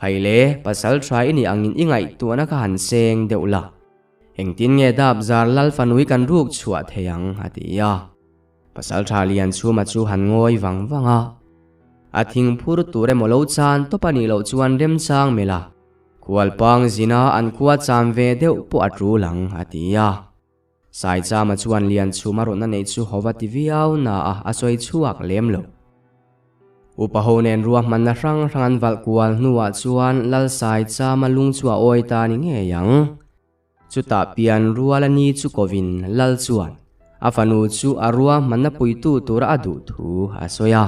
Khaile, pasal tha i nih angin i ngaihtuahna kha han seng deuh la. Engtin nge dap zar lal fanui kan ruk chhuah thei ang? a ti a. Pasal tha lian chhuma chu han ngawi vang vang a. A thing phur tur emaw lo chan tawp a nih loh chuan remchang melh a. Khualpang zina an khua cham ve deuh pawh a tul ang, a ti a. Saichama chuan Lianchhuma rawhna neih chu haw a ti viau na a, a sawi chhuak lem lo. Upa ho nen ruahmanna hrang hrang an valh kual hnuah chuan Lal Saichama lung chu a awi ta ni ngei ang. Chutah pian rual a ni chu kovin Lal chuan a fanu chu a ruahmanna puitu tura a duh thu a sawi a.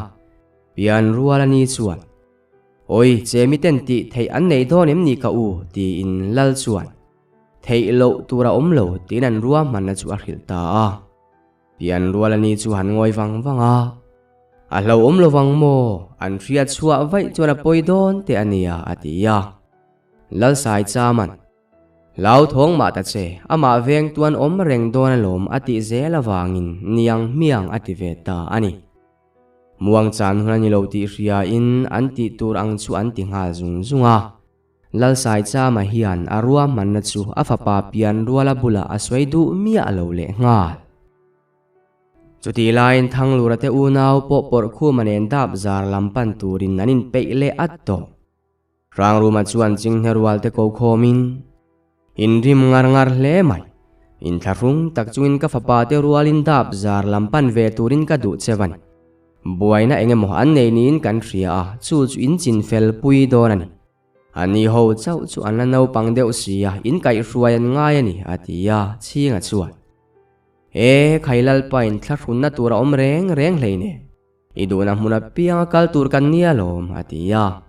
Pian rual a ni chuan. Awi, che miten tih theih an nei dawn em ni ka u? tiin Lal chuan, Theih loh tur a awm lo tiin an ruahmanna chu a hrilh ta a. Pian rual a ni chu han ngawi vang vang a, A hlauhawm lo vang maw? An hriat chhuah vaih chuan a pawi dawn teh a nia, a ti a. Lal Sai Chaman, Hlauthawng mah ta che, amah veng tuan awm reng dawn alawm a tih zel avangin niang hmiang a ti ve ta a ni. Muang chan hun a ni lo tih hriain an tih tur ang chu an ti nghal zung zung a. Lalsaichama hian a ruahmanna chu a fapa pian ruala bulah a sawi duh miah lo leh nghal. Chutih laiin Thanglura te unau pawh pawrhkhuma nen dap zar lam pan turin an inpeih leh at tawh. Hrangruma chuan chinghne rual te ko khawmin, In rim ngar ngar hle mai. Inthlahrung tak chungin ka fapa te rualin dap zar lam pan ve turin ka duh che van. Buaina eng emaw an nei niin kan hria a, chu chu in chin fel pui dawn a ni. Ani ho chauh chu an la naupang deuh si a, in kaihhruai an ngai a ni, a ti a, Chhinga chuan. E, Khailalpa inthlahrunna tur a awm reng reng hleinem. I duhna hmun apianga kal tur kan nia lawm, a ti a.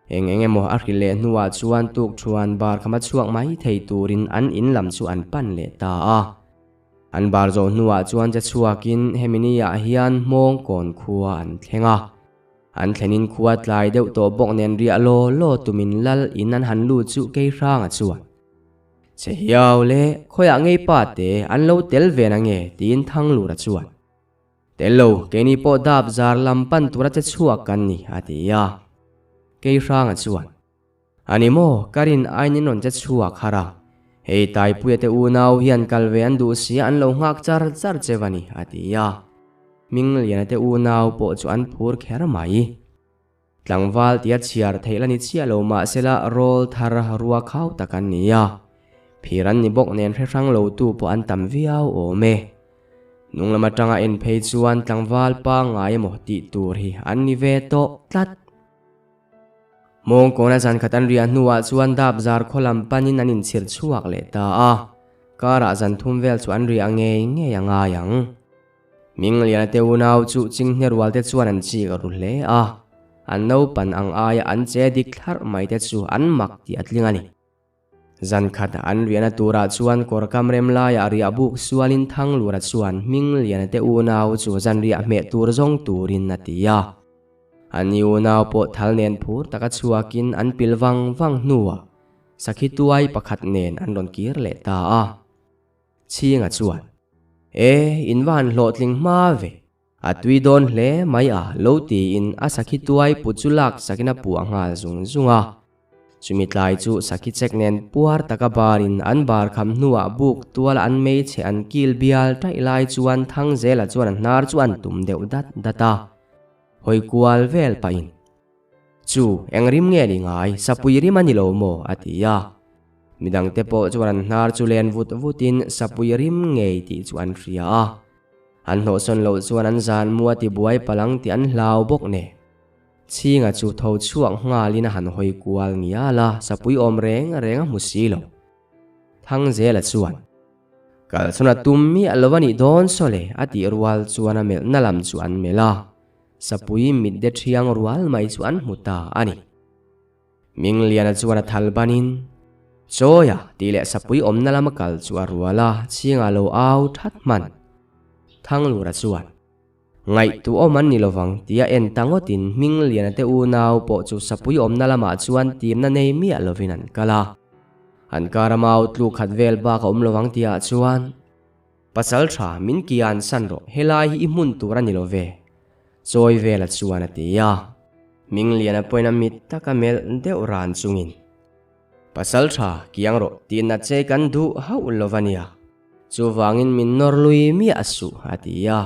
Eng eng emaw a hrilh leh hnuah chuan tukṭhuan bar khama chhuak mai thei turin an in lam chu an pan leh ta a. An bar zawh hnuah chuan che chhuakin hemi niah hian hmawng kawn khua an thleng a. An thlenin khua tlai deuh tawh bawk nen riah law law tumin lal in an han lut chu Keihranga chuan, Che hiau le, khawiah ngei pa te an lo tel ve na nge? tiin Thanglura chuan, Tello, keini pawh dap zar lam pan tura che chhuak kan ni, a ti a. Keihranga chuan, A ni maw, ka rin aiin in rawn che chhuak har a. Hei Taipuia te unau hian kal ve an duh sia an lo nghak char char che va ni, a ti a. Hmingliana te unau pawh chu an phur kher mai. Tlangval tia chhiar theih la ni chiah lo mahsela rawl thar rua khau tak an ni a, phir an ni bawk nen hre hrang lo tu pawh an tam viau awm e. Hnung lam atanga en phei chuan tlangval pangngai emaw tih tur hi an ni ve tawh tlat. Mawngkawna zan khat an riah hnuah chuan dap zar khaw lam panin an inchhir chhuak leh ta a, karah zan thum vel chu an riah ngei ngei a ngai ang. Mingliana te unau chu chinghne rual te chuan an chik ru hle a, an naupan ang aia an che dik thlarh mai te chu an mak tih a tling a ni. Zan khat an riahna turah chuan kawr kam rem laiah riah buk sualin Thanglura chuan Hmingliana te unau chu zan riah hmeh tur zawng turin a ti a. An ni unau pawh thal nen phur taka chhuakin an pil vang vang hnuah sakhi tuai pakhat nen an rawn kir leh ta a. Chhinga chuan, E, in va han hlawhtling hma ve. A tui dawn hle mai a, lo tiin a sakhi tuai put chu lak sakin a puah nghal zung zung a. Chumi tlai chu sakhi chek nen puar taka barin an bar kham hnuah buk tuala an hmeichhe an kil bial taih lai chuan Thangzela chuan a hnar chu an tum deuh dat dat a. Hawi kual vel pahin, Chu, eng rim nge ni ngai, sapui rim a ni lo maw? a ti a. Midangte pawh chuan an hnar chu len vut vutin sapui rim ngei tih chu an hria a. An hlawhsawn loh chuan an zan mua tibuai palang tih an hlau bawk nen. Chhinga chu tho chhuak nghalin a han hawi kual ngial a, sapui awm reng reng a hmu si lo. Thangzela chuan, Kalchhuna tum miah lo a nih dawn saw le, a tih rual chuan a melhna lam chu an melh a, sapui mit de thiang rual mai chu an hmu ta a ni. Mingliana chuan a thal banin, Chawia tih leh sapui awmna lama kal chu a rual a, chhingah lo au that hman. Thanglura chuan, Ngaihtuah awm an ni lovang tia en ta ngawtin Hmingliana te unau pawh chu sapui awmna lamah chuan timna nei miah lovin an kal a. An kar a mau tluk khat vel bak a awm lovang tihah chuan, Pasal tha min kian san rawh, helai hi i hmun tur a ni lo ve. Chawi vela chuan a ti a. Hmingliana pawhin a mit taka melh deuh ran chungin, Pasal tha, kiang rawh, tihna che kan duh hauh lo va nia. Chuvangin min nawr lui miah suh, a ti a.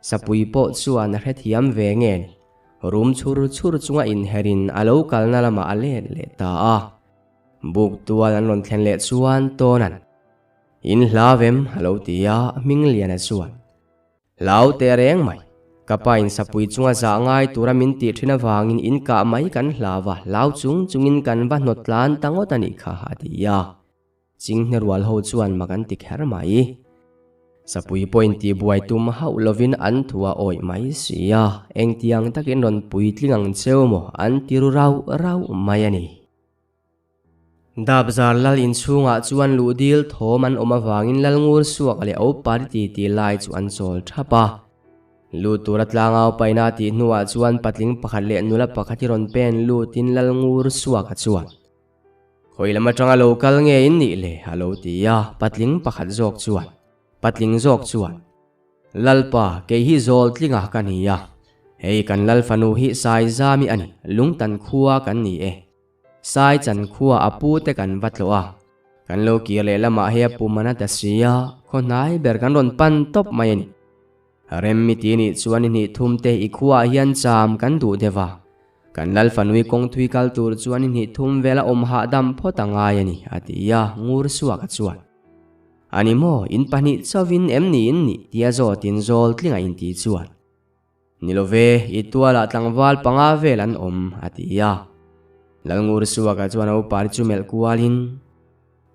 Sapui pawh chuan a hrethiam ve nge ni. Rum chhur chhur chunga inherin a lo kalna lamah a let leh ta a. Buk tual an rawn thlen leh chuan Tawna'n, In hlau em? a lo ti a, Hmingliana chuan, Hlau teh reng mai. Ka pa in sapui chunga zah ngai tura min tih thin avangin in kah mai kan hlau a, hlau chung chungin kan va hnawt tlan ta ngawt a nih kha, a ti a. Chinghne rual ho chuan mak an ti kher mai. Sapui pawhin tihbuai tum hauh lovin an thu a awih mai si a, engtiang takin rawn puitling ang cheu maw an ti ru rauh rauh mai a ni. Dapzar lal inchhungah chuan luh dil thawm an awm avangin Lalngur suak leh Opari titi lai chu an chawl thap a. Lut tura tlangau paina tih hnuah chuan patling pakhat leh nula pakhat hi rawn pen lutin Lalngur suaka chuan, Khawi lam atanga lo kal nge in nih le? a lo ti a, patling pakhat zawk chuan, Patling zawk chuan, Lalpa, kei hi zawl tlinga ka ni a, hei kan lal fanu hi Saizami a ni, lungtan khua kan ni e. Sai chan khua a pu te kan va tlawh a, kan lo kir leh lamah hei a pum a na ta si a, khaw hnai ber kan rawn pan tawp mai a ni. Rem mi ti nih chuan i hnih thum te i khuaah hian cham kan duh deuh a, kan lal fanui kawng thui kal tur chuan i hnih thum vel a awm hahdam phawt a ngai a ni, a ti a, ngur suak a chuan. A ni maw, in pahnih chauhin em ni in nih? tia zawtin zawl tlinga inti chuan. Ni lo ve, i tualah tlangval panga vel an awm, a ti a. Lalngur Suaka chuan a upari chu melh kualin,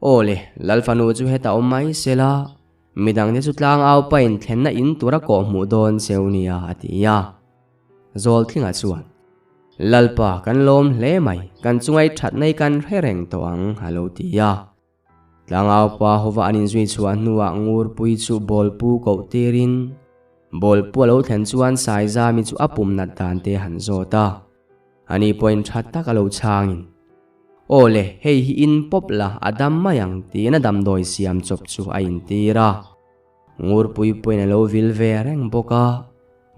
Aw le, Lalfanu chu hetah awm mai se la, midangte chu tlangau pain thlenna in tura kawh hmuh dawn cheu nia, a ti a. Zawltlinga chuan, Lalpa, kan lawm hle mai, kan chungai thatna hi kan hre reng tawh ang, a lo ti a. Tlangau pa hova an inzui chhuah hnuah Ngurpui chu bawlpu koh tirin bawlpu a lo thlen chuan Saizami chu a pum nat dan te han zawt a. Ani pawhin tha tak a lo chhangin, Aw le, hei hi in pawp la, a dam mai ang tiin a damdawi siam chawp chu a intir a. Ngurpui pawhin a lo vil ve reng bawk a.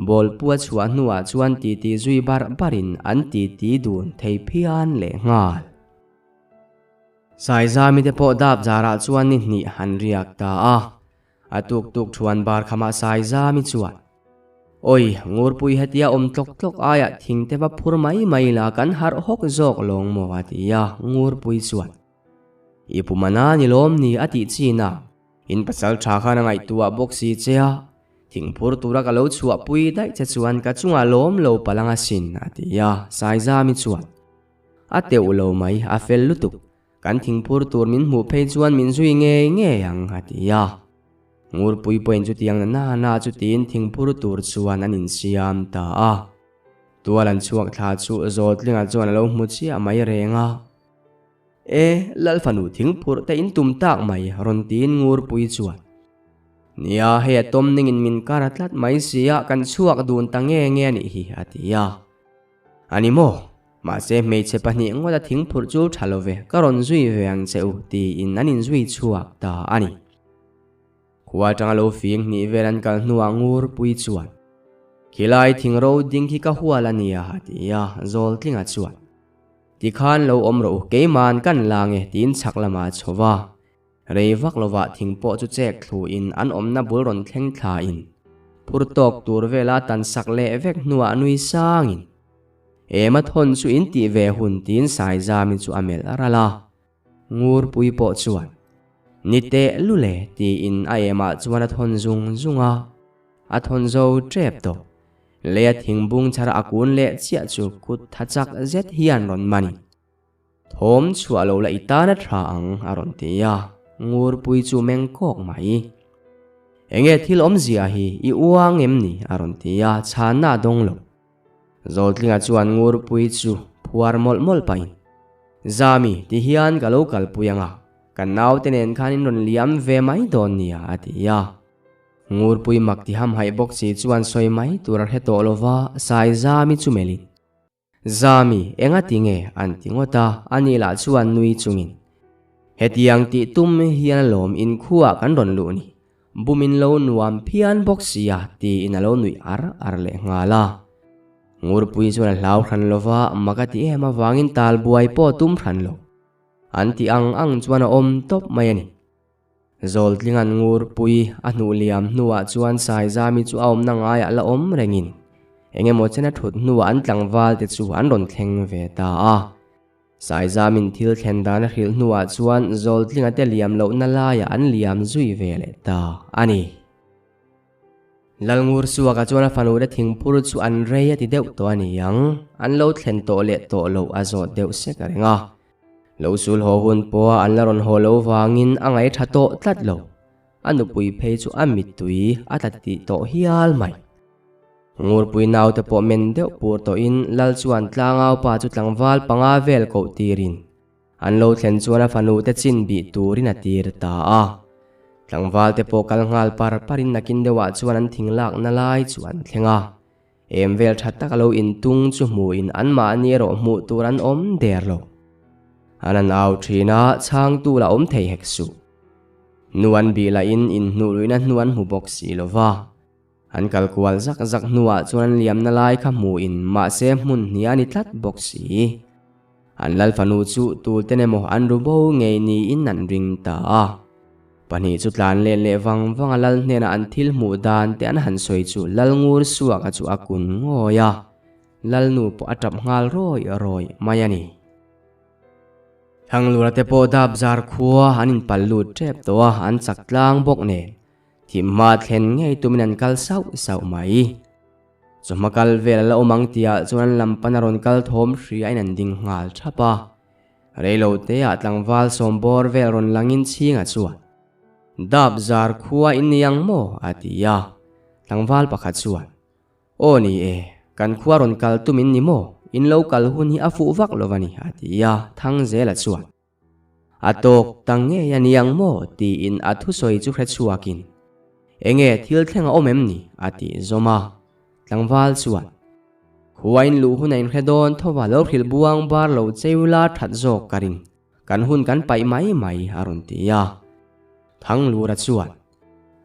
Bawlpu a chhuah hnuah chuan titi zui barh barhin an titi dun thei phian lehnghal. Saizami te pawh dap zarah chuan ni hnih han riak ta a. A tuk tuk thuan bar khamah Saizami chuan, Awi, Ngurpui hetia awm tlawk tlawk aiah thing te va phur mai mai la kan harh hawk zawk lawng maw a ti a, Ngurpui chuan, I pumana ni lawm ni a tih chin a, in pasal tha khan a ngaihtuah bawk si che a, thing phur tura ka lo chhuahpui daih che chuan ka chungah lawm lo palang asin a ti a, Saizami chuan. A teuh lo mai, a fel lutuk. Kan thingphur tur min hmuh phei chuan min zui ngei ngei ang, a ti a. Ngurpui pawhin chutiang na na na chu tiin thingphur tur chuan an insiam ta a. Tual an chhuak thla chu Zawltlinga chuan a lo hmu chiah mai reng a. E, Lal fanu thingphurh te in tum tak mai, rawn tiin Ngurpui chuan. Nia, hei a tawm ningin min kar a tlat mai sia, kan chhuak dun ta nge nge a nih hi, a ti a. A ni maw? Mahse hmeichhe pahnih ngawt a thingphurh chu tha lo ve, ka rawn zui ve ang che u, tiin an inzui chhuak ta a ni. Khua atanga lo fing hnih vel an kal hnuah Ngurpui chuan, Khilai thing ro ding khi ka hual a nia, a ti a, Zawltlinga chuan, Tikhan lo awm rawh u, keima'n kan la nge, tiin chhak lamah a chho va. Rei vak lovah thing pawh chu chek thluin an awmna bul rawn thleng thlain phur tawk tur vela tan sak leh vek hnuah nui sangin Ema thawn chu in tih ve hun tiin Saizami chu a melh ral a. Ngurpui pawh chuan Ni teh lule tiin a emah chuan a thawn zung zung a, a thawn zo tep tawh. Leia thingbung chhara a kun leh chiah chu kut tha chak zet hian rawn manin Thawm chhuah lo la i tan a tha ang, a rawn ti a, Ngurpui chu meng kawk mai. Enge thil awmzia hi i uang em ni? a rawn ti a, chhanna a dawng lo. Zawltlinga chuan Ngurpui chu phuar mawlh mawlh pahin, Zami, ti hian ka lo kalpui ang a, kan naute nen khan in rawn liam ve mai dawn nia, a ti a. Ngurpui mak ti hamhaih bawk si chuan sawi mai tur a hre tawh lo va, Saizami chu melhin, Zami, enga ti nge? an ti ngawt a, ani lah chuan nui chungin, Hetiang tih tum hian alawm inkhuaah kan rawn luh ni, bumin lo nuam phian bawk sia, tiin a lo nuih ar ar leh nghal a. Ngurpui chuan a hlau hran lo va, mak a ti em avangin tal buai pawh tum hran lo. An ti ang ang chuan a awm tawp mai a ni. Zawltlinga'n Ngurpui a hnuh liam hnuah chuan Saizami chu a awmna ngaiah la awm rengin eng emaw chen a thut hnuah an tlangval te chu an rawn thleng ve ta a. Saizamin thil thlen dan a hrilh hnuah chuan Zawltlinga te liam lohna laiah an liam zui ve leh ta a ni. Lalngur Suaka chuan a fanu te thingphur chu an rei a ti deuh tawh a ni ang, an lo thlen tawh leh tawh loh a zawt deuh sek a reng a. Lo sul haw hun pawha an la rawn haw lo vangin a ngaih tha tawh tlat lo. A nupui phei chu a mittui a tla tih tawh hial mai. Ngurpui naute pawh men deuh pur tawhin Lal chuan tlangau pa chu tlangval panga vel koh tirin an lo thlen chuan a fanu te chin bih turin a tir ta a. Tlangval te pawh kal nghal par parin nakin deuhah chuan an thing lakna lai chu an thleng a. Em vel tha tak a lo intung chu hmuhin anmahni erawh hmuh tur an awm der lo. An an au thin a, chhangtu la awm thei hek suh. Nu an bih lahin inhnuh luihna hnu an hmu bawk si lo va. An kal kual zak zak hnuah chuan an liamna lai kha hmuhin mahse hmun hnih a ni tlat bawk si. An lal fanu chu tulte emaw an ru bo ngei niin an ring ta a. Pahnih chu tlan let leh vang vang a lal hnenah an thil hmuh dan te an han sawi chu lal ngur suaka chu a kun ngawi a, lal nu pawh a tap nghal rawi rawi mai a ni. Thanglura te pawh dap zar khua an inpal lut tep tawh a, an chak tlang bawk nen thim hma thlen ngei tumin an kal sauh sauh mai. Chawhma kal vel a la awm ang tihah chuan an lam pan a rawn kal thawm hria in an ding nghal thap a. Reilo teah tlangval sawmbawr vel rawn langin chhinga chuan, Dap zar khua in ni ang maw? a ti a. Tlangval pakhat chuan, Aw ni e, kan khua rawn kal tum in ni maw? In lo kal hun hi a fuh vak lo a ni, a ti a. Thangzela chuan, A tawk ta ngei a ni ang maw? tiin a thusawi chu hre chhuakin, Enge thil thleng a awm em ni? a tih zawm a. Tlangval chuan, Khuain luh hun a inhre dawn tho va, lo hrilh buang bar lo cheu la that zawk ka ring, kan hun kan paih mai mai, a rawn ti a. Thanglura chuan,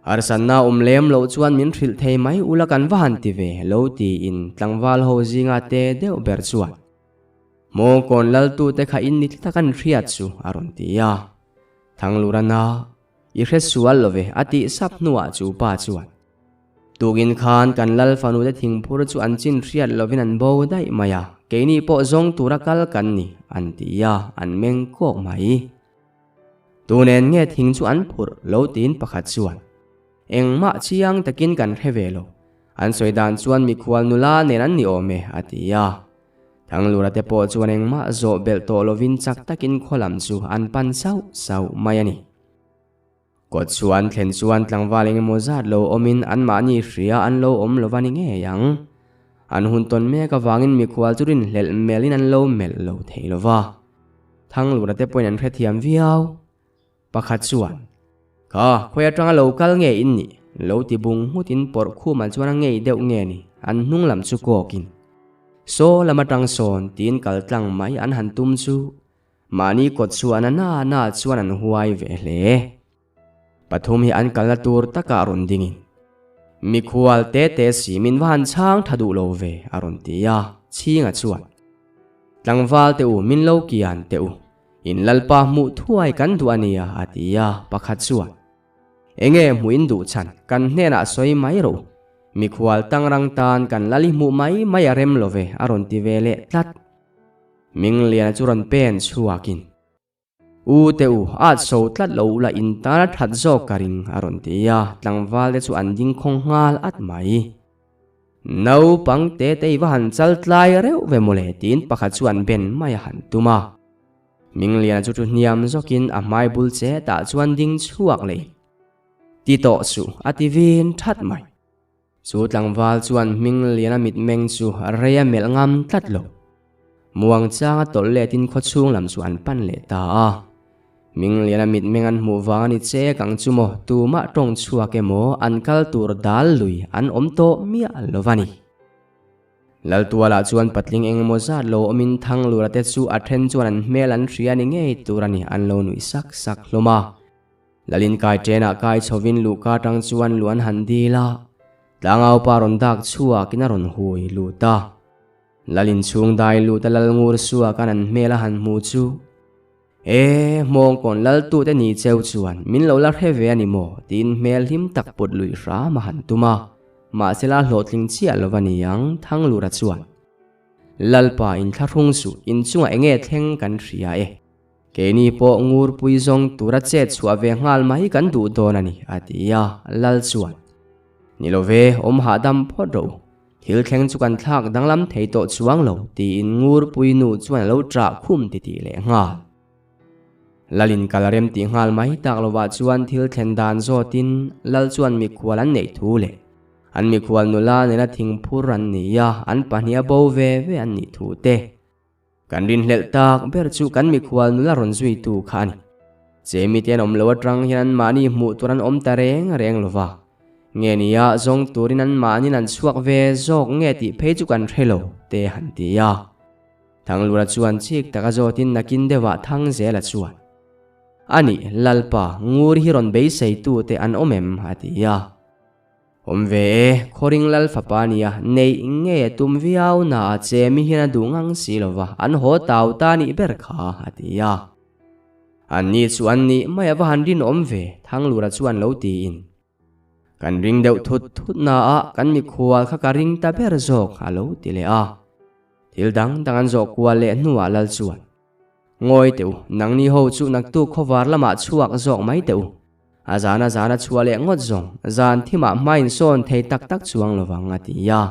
Harsanna awm lem loh chuan min hrilh thei mai ula kan va han ti ve, lo tiin tlangval ho zinga te deuh ber chuan, Mawngkawn laltute kha in ni tlat a kan hriat chu, a rawn ti a. Thanglurana, I hre sual lo ve, a tih sap hnuah chu pa chuan, Tukin khan kan lal fanute thingphur chu an chin hriat lovin an bo daih mai a, keini pawh zawng tura kal kan ni, an ti a, an meng kawk mai. Tunen nge thing chu an phurh lo tiin pakhat chuan, Engmah chiang takin kan hre ve lo, an sawi dan chuan mikhual nula nen an ni awm e, a ti a. Thanglura te pawh chuan engmah zawh belh tawh lovin chak takin khaw lam chu an pan sauh sauh mai a ni. Kawt chu an thlen chuan tlangval engemaw zat lo awmin anmahni hria an lo awm lo va ni ngei ang. An hun tawn mek avangin mikhual chu rinhlelh melhin an lo melh lo thei lo va. Thanglura te pawhin an hrethiam viau. Pakhat chuan, Kha, khawi atanga lo kal nge in nih? Lo ti bung nghutin pawrh khumah chuan a ngei deuh nge ni, an hnung lam chu kawkin. Saw lam atang sawn tiin kal tlang mai an han tum chu mahni kawt chhuahna na na chuan an huai ve hle. Pathum hi an kalna tur takah rawn dingin, Mikhual te te si min va han chhang tha duh lo ve, a rawn ti a, Chhinga chuan, Tlangval te u, min lo kian teh u, In Lalpa hmuh thuai kan duh a nia, a ti a, pakhat chuan, Enge hmuh in duh chhan, kan hnenah sawi mai rawh u. Mikhual tangrang tan kan lal i hmuh mai mai a rem lo ve, a rawn ti ve leh tlat. Mingliana chu rawn pen chhuakin, U te u, at so tlat lo ula in tan a that zawk ka ring, a rawn ti a, tlangval te chu an ding khawng nghal at mai. Naupang te te i va han chal tlai reuh ve mawle tiin pakhat chu an ben mai a han tum a. Mingliana chu thu hniam zawkin a hmai bul che tah chuan ding chhuak leh ti tawh suh a ti vin that mai. Chu tlangval chuan Mingliana mitmeng chu rei a melh ngam tlat lo. Muangchanga tawlh letin khawchhung lam chu an pan leh ta a. Mingliana mitmeng an hmuh vang a ni che kang chu maw tumah tawng chhuak emaw an kal tur dal lui an awm tawh miah lo va ni. Laltualah chuan patling engemaw zat lo awmin Thanglura te chu a then chuan an hmel an hria ni ngei tur a ni an lo nuih sak sak hlawm a. Lalin kai ṭenah kai chhovin luhka atang chuan lu an han dil a, tlangaupa rawn dak chhuakin a rawn hui lut a. Lalin chhung dai lut a Lalngur suakan an hmel a han hmu chu E, hmawngkawn laltute ni cheu chuan min lo la hre ve a ni maw? tiin hmel hlim tak put lui hram a han tum a, mahse la hlawhtling chiah lo va ni ang, Thanglura chuan. Lalpa inthlahrung suh, inchungah eng nge thleng kan hria e. Keini pawh ngurpui zawng tura chet chhuah ve nghal mai kan duh dawn a ni, a ti a, Lal chuan. Ni lo ve, awm hahdam phawt rawh u. Thil thleng chu kan thlak danglam thei tawh chuang lo tiin Ngurpui nu chuan a lo ṭah khum titih leh nghal. Lalin kal rem tih nghal mai tak lovah chuan thil thlen dan zawtin Lal chuan mikhual an neih thu leh an mikhual nula nena thingphur an ni a, an pahnih a bo ve ve an nih thu te. Kan rinhlelh tak ber chu kan mikhual nula rawn zuitu kha a ni. Chemite an awm lo atang hian anmahni hmuh tur an awm ta reng reng lo va. Nge nia zawng turin anmahnin an chhuak ve zawk nge tih phei chu kan hre lo, te han ti a. Thanglura chuan chik taka zawtin nakin deuhah Thangzela chuan, A nih, Lalpa, ngur hi rawn beiseitute an awm em? a ti a. Awm ve e, Khawring Lal fapa nia, neih nge a tum viau na a che mi hian a duh ngang si lo va, an haw tau ta nih ber kha, a ti a. An ni chu an nih mai a va han rinawm ve, Thanglura chuan lo tiin. Kan ring deuh thut thut na a, kan mikhual kha ka ring ta ber zawk, a lo ti leh a. Thil dang dang an zawh kual leh hnuah Lal chuan, Ngawi teh u, nangni ho chu naktuk khawvar lamah chhuak zawk mai teh u. A zana zana chhuah leh ngawt zawng, zan thimah hma insawn thei tak tak chuang lo vang a ti a.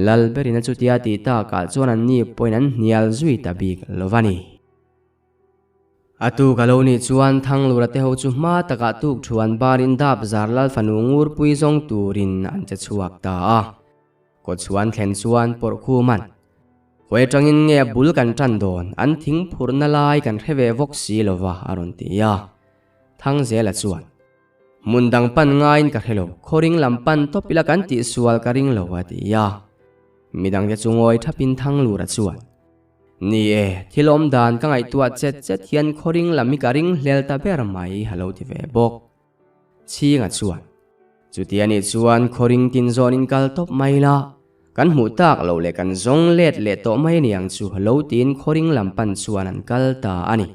Lal berin a chutia tih takah chuan an ni pawhin an hnial zui ta bik lo va ni. A tuk a lo nih chuan Thanglura te ho chu hma takah tuk thuan barin dap zar Lal fanu ngurpui zawng turin an che chhuak ta a. Kawchhuan thlen chuan pawrh khum an. Khawi atangin nge a bul kan tan dawn, an thing phurhna lai kan hre ve vawk si lo va, a rawn ti a. Thangzela chuan, Hmun dang pan ngaiin ka hre lo, khawring lam pan tawp ila kan tihsual ka ring lo, a ti a. Midangte chu ngawi thapin Thanglura chuan, Ni e, thil awm dan ka ngaihtuah chet chet hian khawring lam hi ka ring hlel ta ber mai, a lo ti ve bawk. Chhinga chuan, Chuti a nih chuan khawring tin zawnin kal tawp mai la, kan hmuh tak loh leh kan zawng let leh tawh mai a ni ang chu lo tiin khawring lam pan chuan an kal ta a ni.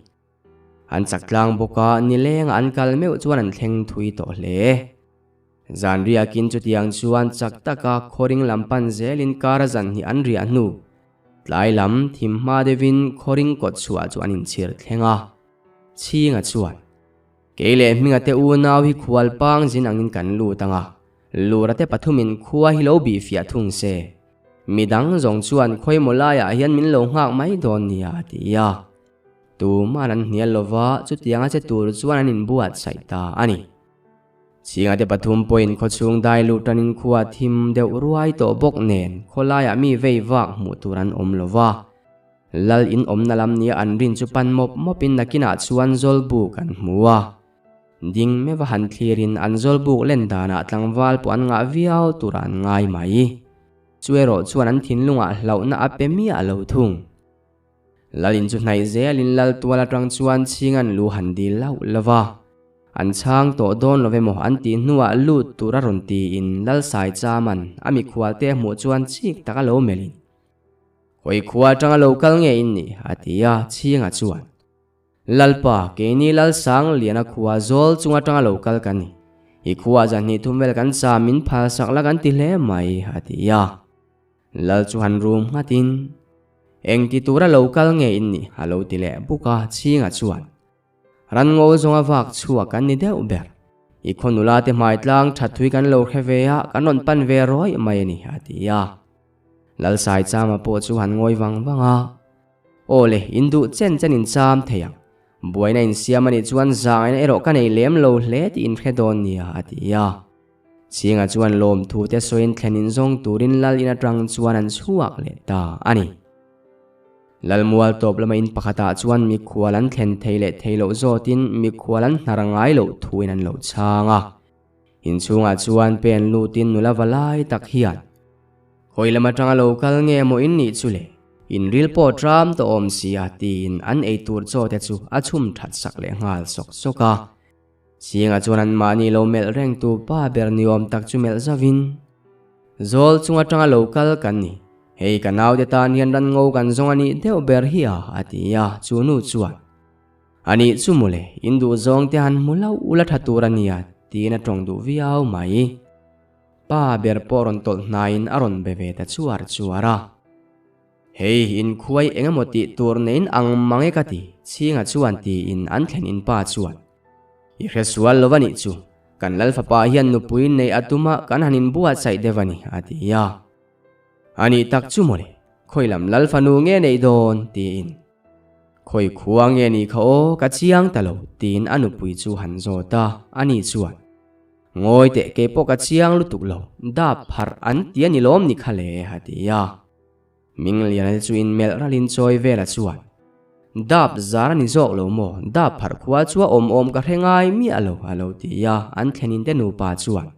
An chak tlang bawk a, nilengah an kal meuh chuan an thleng thui tawh hle. Zan riakin chutiang chuan chak taka khawring lam pan zelin kar a zan hnih an riah hnu, tlai lam thim hma deuhin khawring kawt chhuah chu an inchhir thleng a. Chhinga chuan. Kei leh Hminga te unau hi khual pang zin angin kan lut ang a, Lura te pathumin khua hi lo bih fiah thung se. Midang zawng chuan khawimaw laiah hian min lo nghak mai dawn nia a ti a. Tuman an hnial lova chutianga che tur chuan an inbuatsaih ta a ni. Chhingate pathum pawhin khawchhung dai luh tanin khua thim deuh ruai tawh bawk nen khawlaiah mi vei vak hmuh tur an awm lova. Lal in awmna lam nia an rin chu pan mawp mawpin nakinah chuan Zawlbuk an hmu a. Ding meuh a han thlirin an Zawlbuk len danah tlangval pawh an ngah viau turah an ngai mai. Chu erawh chuan an thinlungah hlauhna a pe miah lo thung. Lalin chu hnaih zelin lal tual atang chuan chhing an lu han dil lauh lo va, an chhang tawh dawn lo emaw an tih hnuah lut tur a rawn tiin lal sai chaman a mikhual te hmuh chuan chik tak a lo melhin, Hawi khua atanga lo kal nge in nih? a ti a, chhinga chuan, Lalpa, keini lal sang liana khua zawl chung atanga lo kal kan ni. I khua zan hnih thum vel kan sa min phal sak la kan ti hle mai, a ti a. Lal chu han rum nghatin, Eng ti tura lo kal nge in nih? a lo ti leh buk a, Chhinga chuan, Ran ngo zawnga vak chhuak kan ni deuh ber. I khaw nula te hmai tlang that thui kan lo hre ve a, kan rawn pan ve rawih mai a ni, a ti a. Lal Saichama pawh chu han ngawi vang vang a, Aw le, in duh chen chen in cham thei ang. Buaina insiam a nih chuan zangaina erawh ka nei lem lo hle tih in hre dawn nia, a ti a. Chhinga chuan lawmthu te sawiin thlen in zawng turin lal in atang chuan an chhuak leh ta a ni. Lalmual tawp lama in pakhatah chuan mikhual an thlen thei leh thei loh zawtin mikhual an hnar ngai loh thuin an lo chhang a. Inchhungah chuan pen lutin nula va lai tak hian, Hawi lam atanga lo kal nge maw in nih chu le? In ril pawh tram tawh awm si a tiin an eitur chaw te chu a chhum that sak leh nghal sawk sawk a. Chhinga chuan anmahni lo melh reng tu pa ber ni awm tak chu melh zauhin, Zawl chung atanga lo kal kan ni, hei ka naute tan hian ran ngo kan zawng a nih deuh ber hi a, a ti a, chu nu chuan, A nih chu mawle, in duh zawng te han hmu hlauh ula tha tur a nia, tiin a tawng duh viau mai. Pa ber pawh rawn tawlh hnaiin a rawn be ve ta chuar chuar a. Hei, inkhuai eng emaw tih tur neiin ang mang e ka ti, Chhinga chuan tiin an thlen in pa chuan, I hre sual lo a nih chu, kan lal fapa hian nupui neih a tum a, kan han inbuatsaih deuh a ni, a ti a. A nih tak chu mawle, khawi lam lal fanu nge neih dawn? tiin. Khawi khua nge nih kha aw, ka chiang ta lo, tiin a nupui chu han zawt a, a ni chuan, Ngawi teh kei pawh ka chiang lutuk lo, dap pharh an ti a ni lawm ni kha le, a ti a. Mingliana te chu inmelh ralin chawi vela chuan, Dap zar a ni zawk lo maw? Dap pharh khua chu a awm awm ka hre ngai miah lo, a lo ti a, an thlenin te nupa chuan,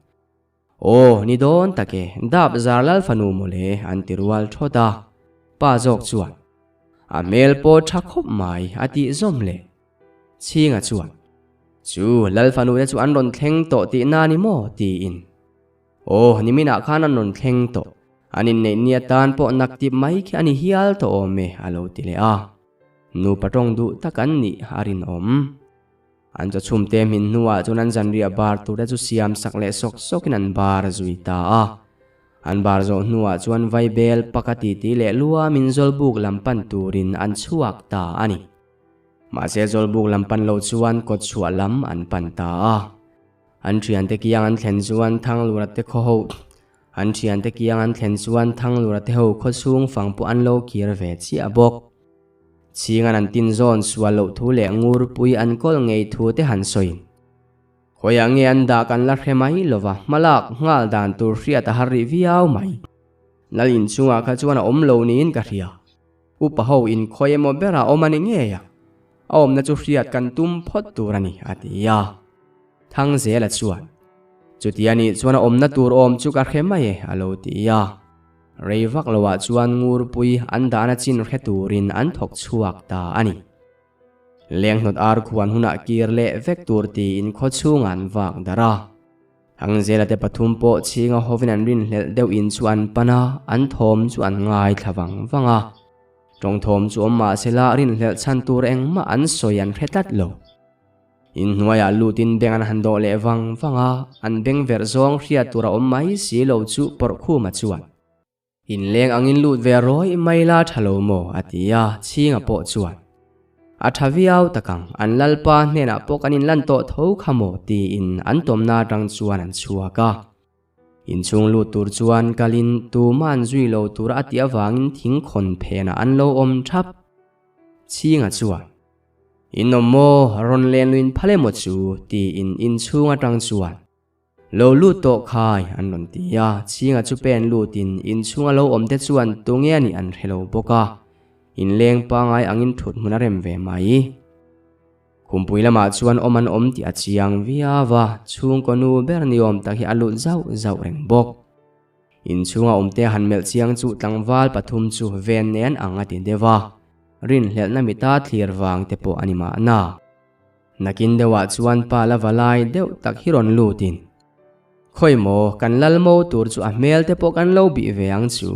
Aw, ni dawn tak e, dap zar lal fanu mawle, an ti rual thawt a. Pa zawk chuan, A hmel pawh tha khawp mai, a tih zawm le. Chhinga chuan, Chu, lal fanu te chu an rawn thleng tawh tihna ni maw? tiin. Aw, niminah khan an rawn thleng tawh. An inneih ni atan pawh nak tip mai khi a ni hial tawh awm e, a lo ti leh a. Nupa tawng duh tak an nih a rinawm. An chaw chhumte hmin hnuah chuan an zanriah bar turte chu siam sak leh sawk sawkin an bar zui ta a. An bar zawh hnuah chuan vaibel paka titi leh luamin Zawlbuk lam pan turin an chhuak ta a ni. Mahse Zawlbuk lam pan lo chuan kawtchhuah lam an pan ta a. An thiante kiang an thlen chuan Thanglura te khaw ho An thiante kiang an thlen chuan Thanglura te ho khaw chhung fang pawh an lo kir ve chiah bawk. Chhingan an tin zawn sual loh thu leh ngurpui an kawl ngei thu te han sawiin. Khawiah nge an dah kan la hre mai lova hmalak nghal dan tur hriat a har rih viau mai. Lal inchungah kha chuan a awm lo niin ka hria. Upa ho inkhawi emaw berah awm a ni ngei a, a awmna chu hriat kan tum phawt tur a ni, a ti a. Thangzela chuan, Chuti a nih chuan a awmna tur awm chu ka hre mai e, a lo ti a. Rei vak loah chuan Ngurpui an dahna chin hre turin an thawk chhuak ta a ni. Lenghnawt ar khuan hunah kir leh vek tur tiin khaw chhungah an vak darh a. Thangzela te pathum pawh chhinga hovin an rinhlelh deuh in chu an pan a, an thawm chu an ngaithla vang vang a. Tawng thawm chu awm mah sela rinhlelh chhan tur engmah an sawi an hre tlat lo. Inhnuaiah lutin beng an han dawh leh vang vang a, an beng verh zawng hriat tur a awm mai si lo chu Pawrhkhuma chuan. Inleng angin lut ve rawih mai la tha lo maw? a ti a, Chhinga pawh chuan, A tha viau tak ang, an lalpa hnenah pawh kan inlan tawh tho kha maw? tiin an tawmna atang chuan an chhuak a. Inchhung lut tur chuan kalin tumah an zui lo tur a tih avangin thing khawn phenah an lo awm thap. Chhinga chuan, In awm maw, rawn len luin phal emaw chu? tiin inchhung atang chuan, Lo lut tawh khai, an rawn ti a. Chhinga chu pen lutin inchhunga lo awm te chuan tunge a nih an hre lo bawk a, inleng pangai angin thut hmun a rem ve mai. Khumpui lamah chuan awm an awm tih a chiang viau a, chhungkaw nu ber ni awm tak hi a lut zauh zauh reng bawk. Inchhunga awmte han melh chiang chu tlangval pathum chu ven nen ang a ti deuh a, rinhlelhna mita thlir vang te pawh a ni mahna. Nakin deuhah chuan pa la va lai deuh tak hi rawn lutin, Khawi maw, kan lal mo tur chu a hmel te pawh kan lo bih ve ang chu.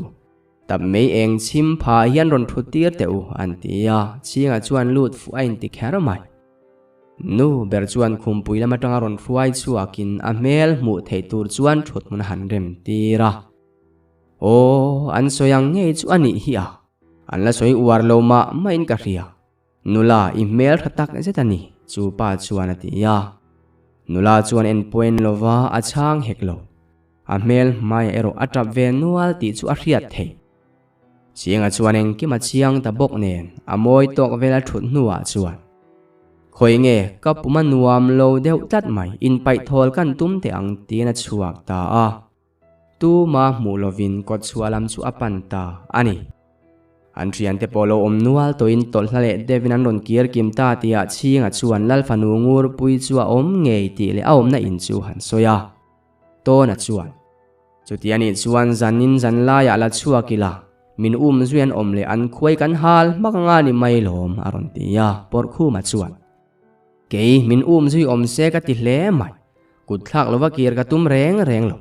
Tap mei eng chhim pha hian rawn thut tir teh u, an ti a, Chhinga chuan lut fuh a inti kher mai. Nu ber chuan khumpui lam atanga rawn hruai chhuakin a hmel hmuh theih tur chuan thut hmun a han rem tir a. Aw, an sawi ang ngei chu a nih hi a, an la sawi uar lo mah mahin ka hria. Nula, i hmel tha tak zet a ni, chu pa chuan a ti a. Nula chuan en pawhin lova a chhang hek lo. A hmel hmaiah erawh a tap ve nual tih chu a hriat theih. Chianga chuan engkim a chiang ta bawk nen a mawi tawk vel a thut hnuah chuan, Khawi nge ka pum a nuam lo deuh tlat mai, inpaih thawl kan tum teh ang tiin a chhuak ta a. Tuma hmuh lovin kawt chhuah lam chu a pan ta a ni. An thiante pawh lo awm nual tawhin tawlhla leh deuhin an rawn kir kim ta tihah Chhinga chuan Lalfanu Ngurpui chu a awm ngei tih leh a awmna in chu han sawi a. Tawna chuan, Chuti a nih chuan zanin zan laiah la chhuak ila, min um zui an awm leh an khuai kan hal hmak anga ni mai lawm, a rawn ti a, Pawrhkhuma chuan, Kei, min um zui awm se ka ti hle mai, kut thlak lova kir ka tum reng reng lo.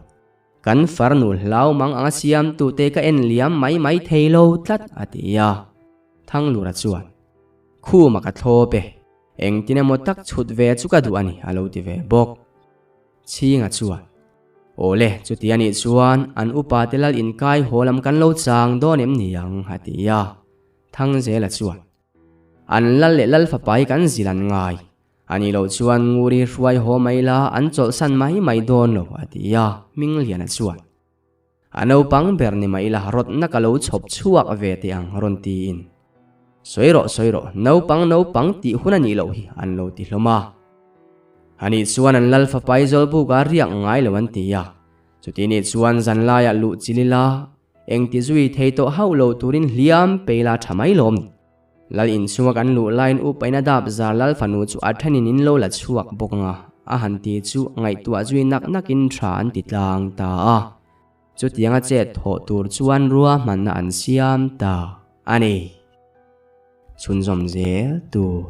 Kan farnu hlau mang anga siamtute ka en liam mai mai thei lo tlat, a ti a. Thanglura chuan, Khuma ka thlawp e, engtin emaw tak chhut ve chu ka duh a ni, a lo ti ve bawk. Chhinga chuan, Awle, chuti a nih chuan an upa te lal inkai haw lam kan lo chang dawn em ni ang? a ti a. Thangzela chuan, An lal leh lal fapa hi kan zil an ngai. A nih loh chuan Nguri hruai haw mai la an chawlhsan mai mai dawn lo, a ti a. Hmingliana chuan, A naupang ber ni mai la rawtna ka lo chhawp chhuak ve teh ang rawn tiin. Sawi rawh sawi rawh, naupang naupang tih hun a nih loh hi an lo ti hlawm a. Ani chuan an lal fapa i zawlbuk a riak ngai lo an ti a. Chuti nih chuan zan laiah luh chil ila, engti zui thei tawh hauh lo turin hliam pei la tha mai lawm ni. Lal inchhunga kan luh laiin upain a dap zar lal fanu chu a thenin in lo la chhuak bawk ang a, a han ti chu ngaihtuah zui nak nakin tha an ti tlang ta a. Chutianga chet thawh tur chuan ruahmanna an siam ta a ni. Chhunzawm zel tur.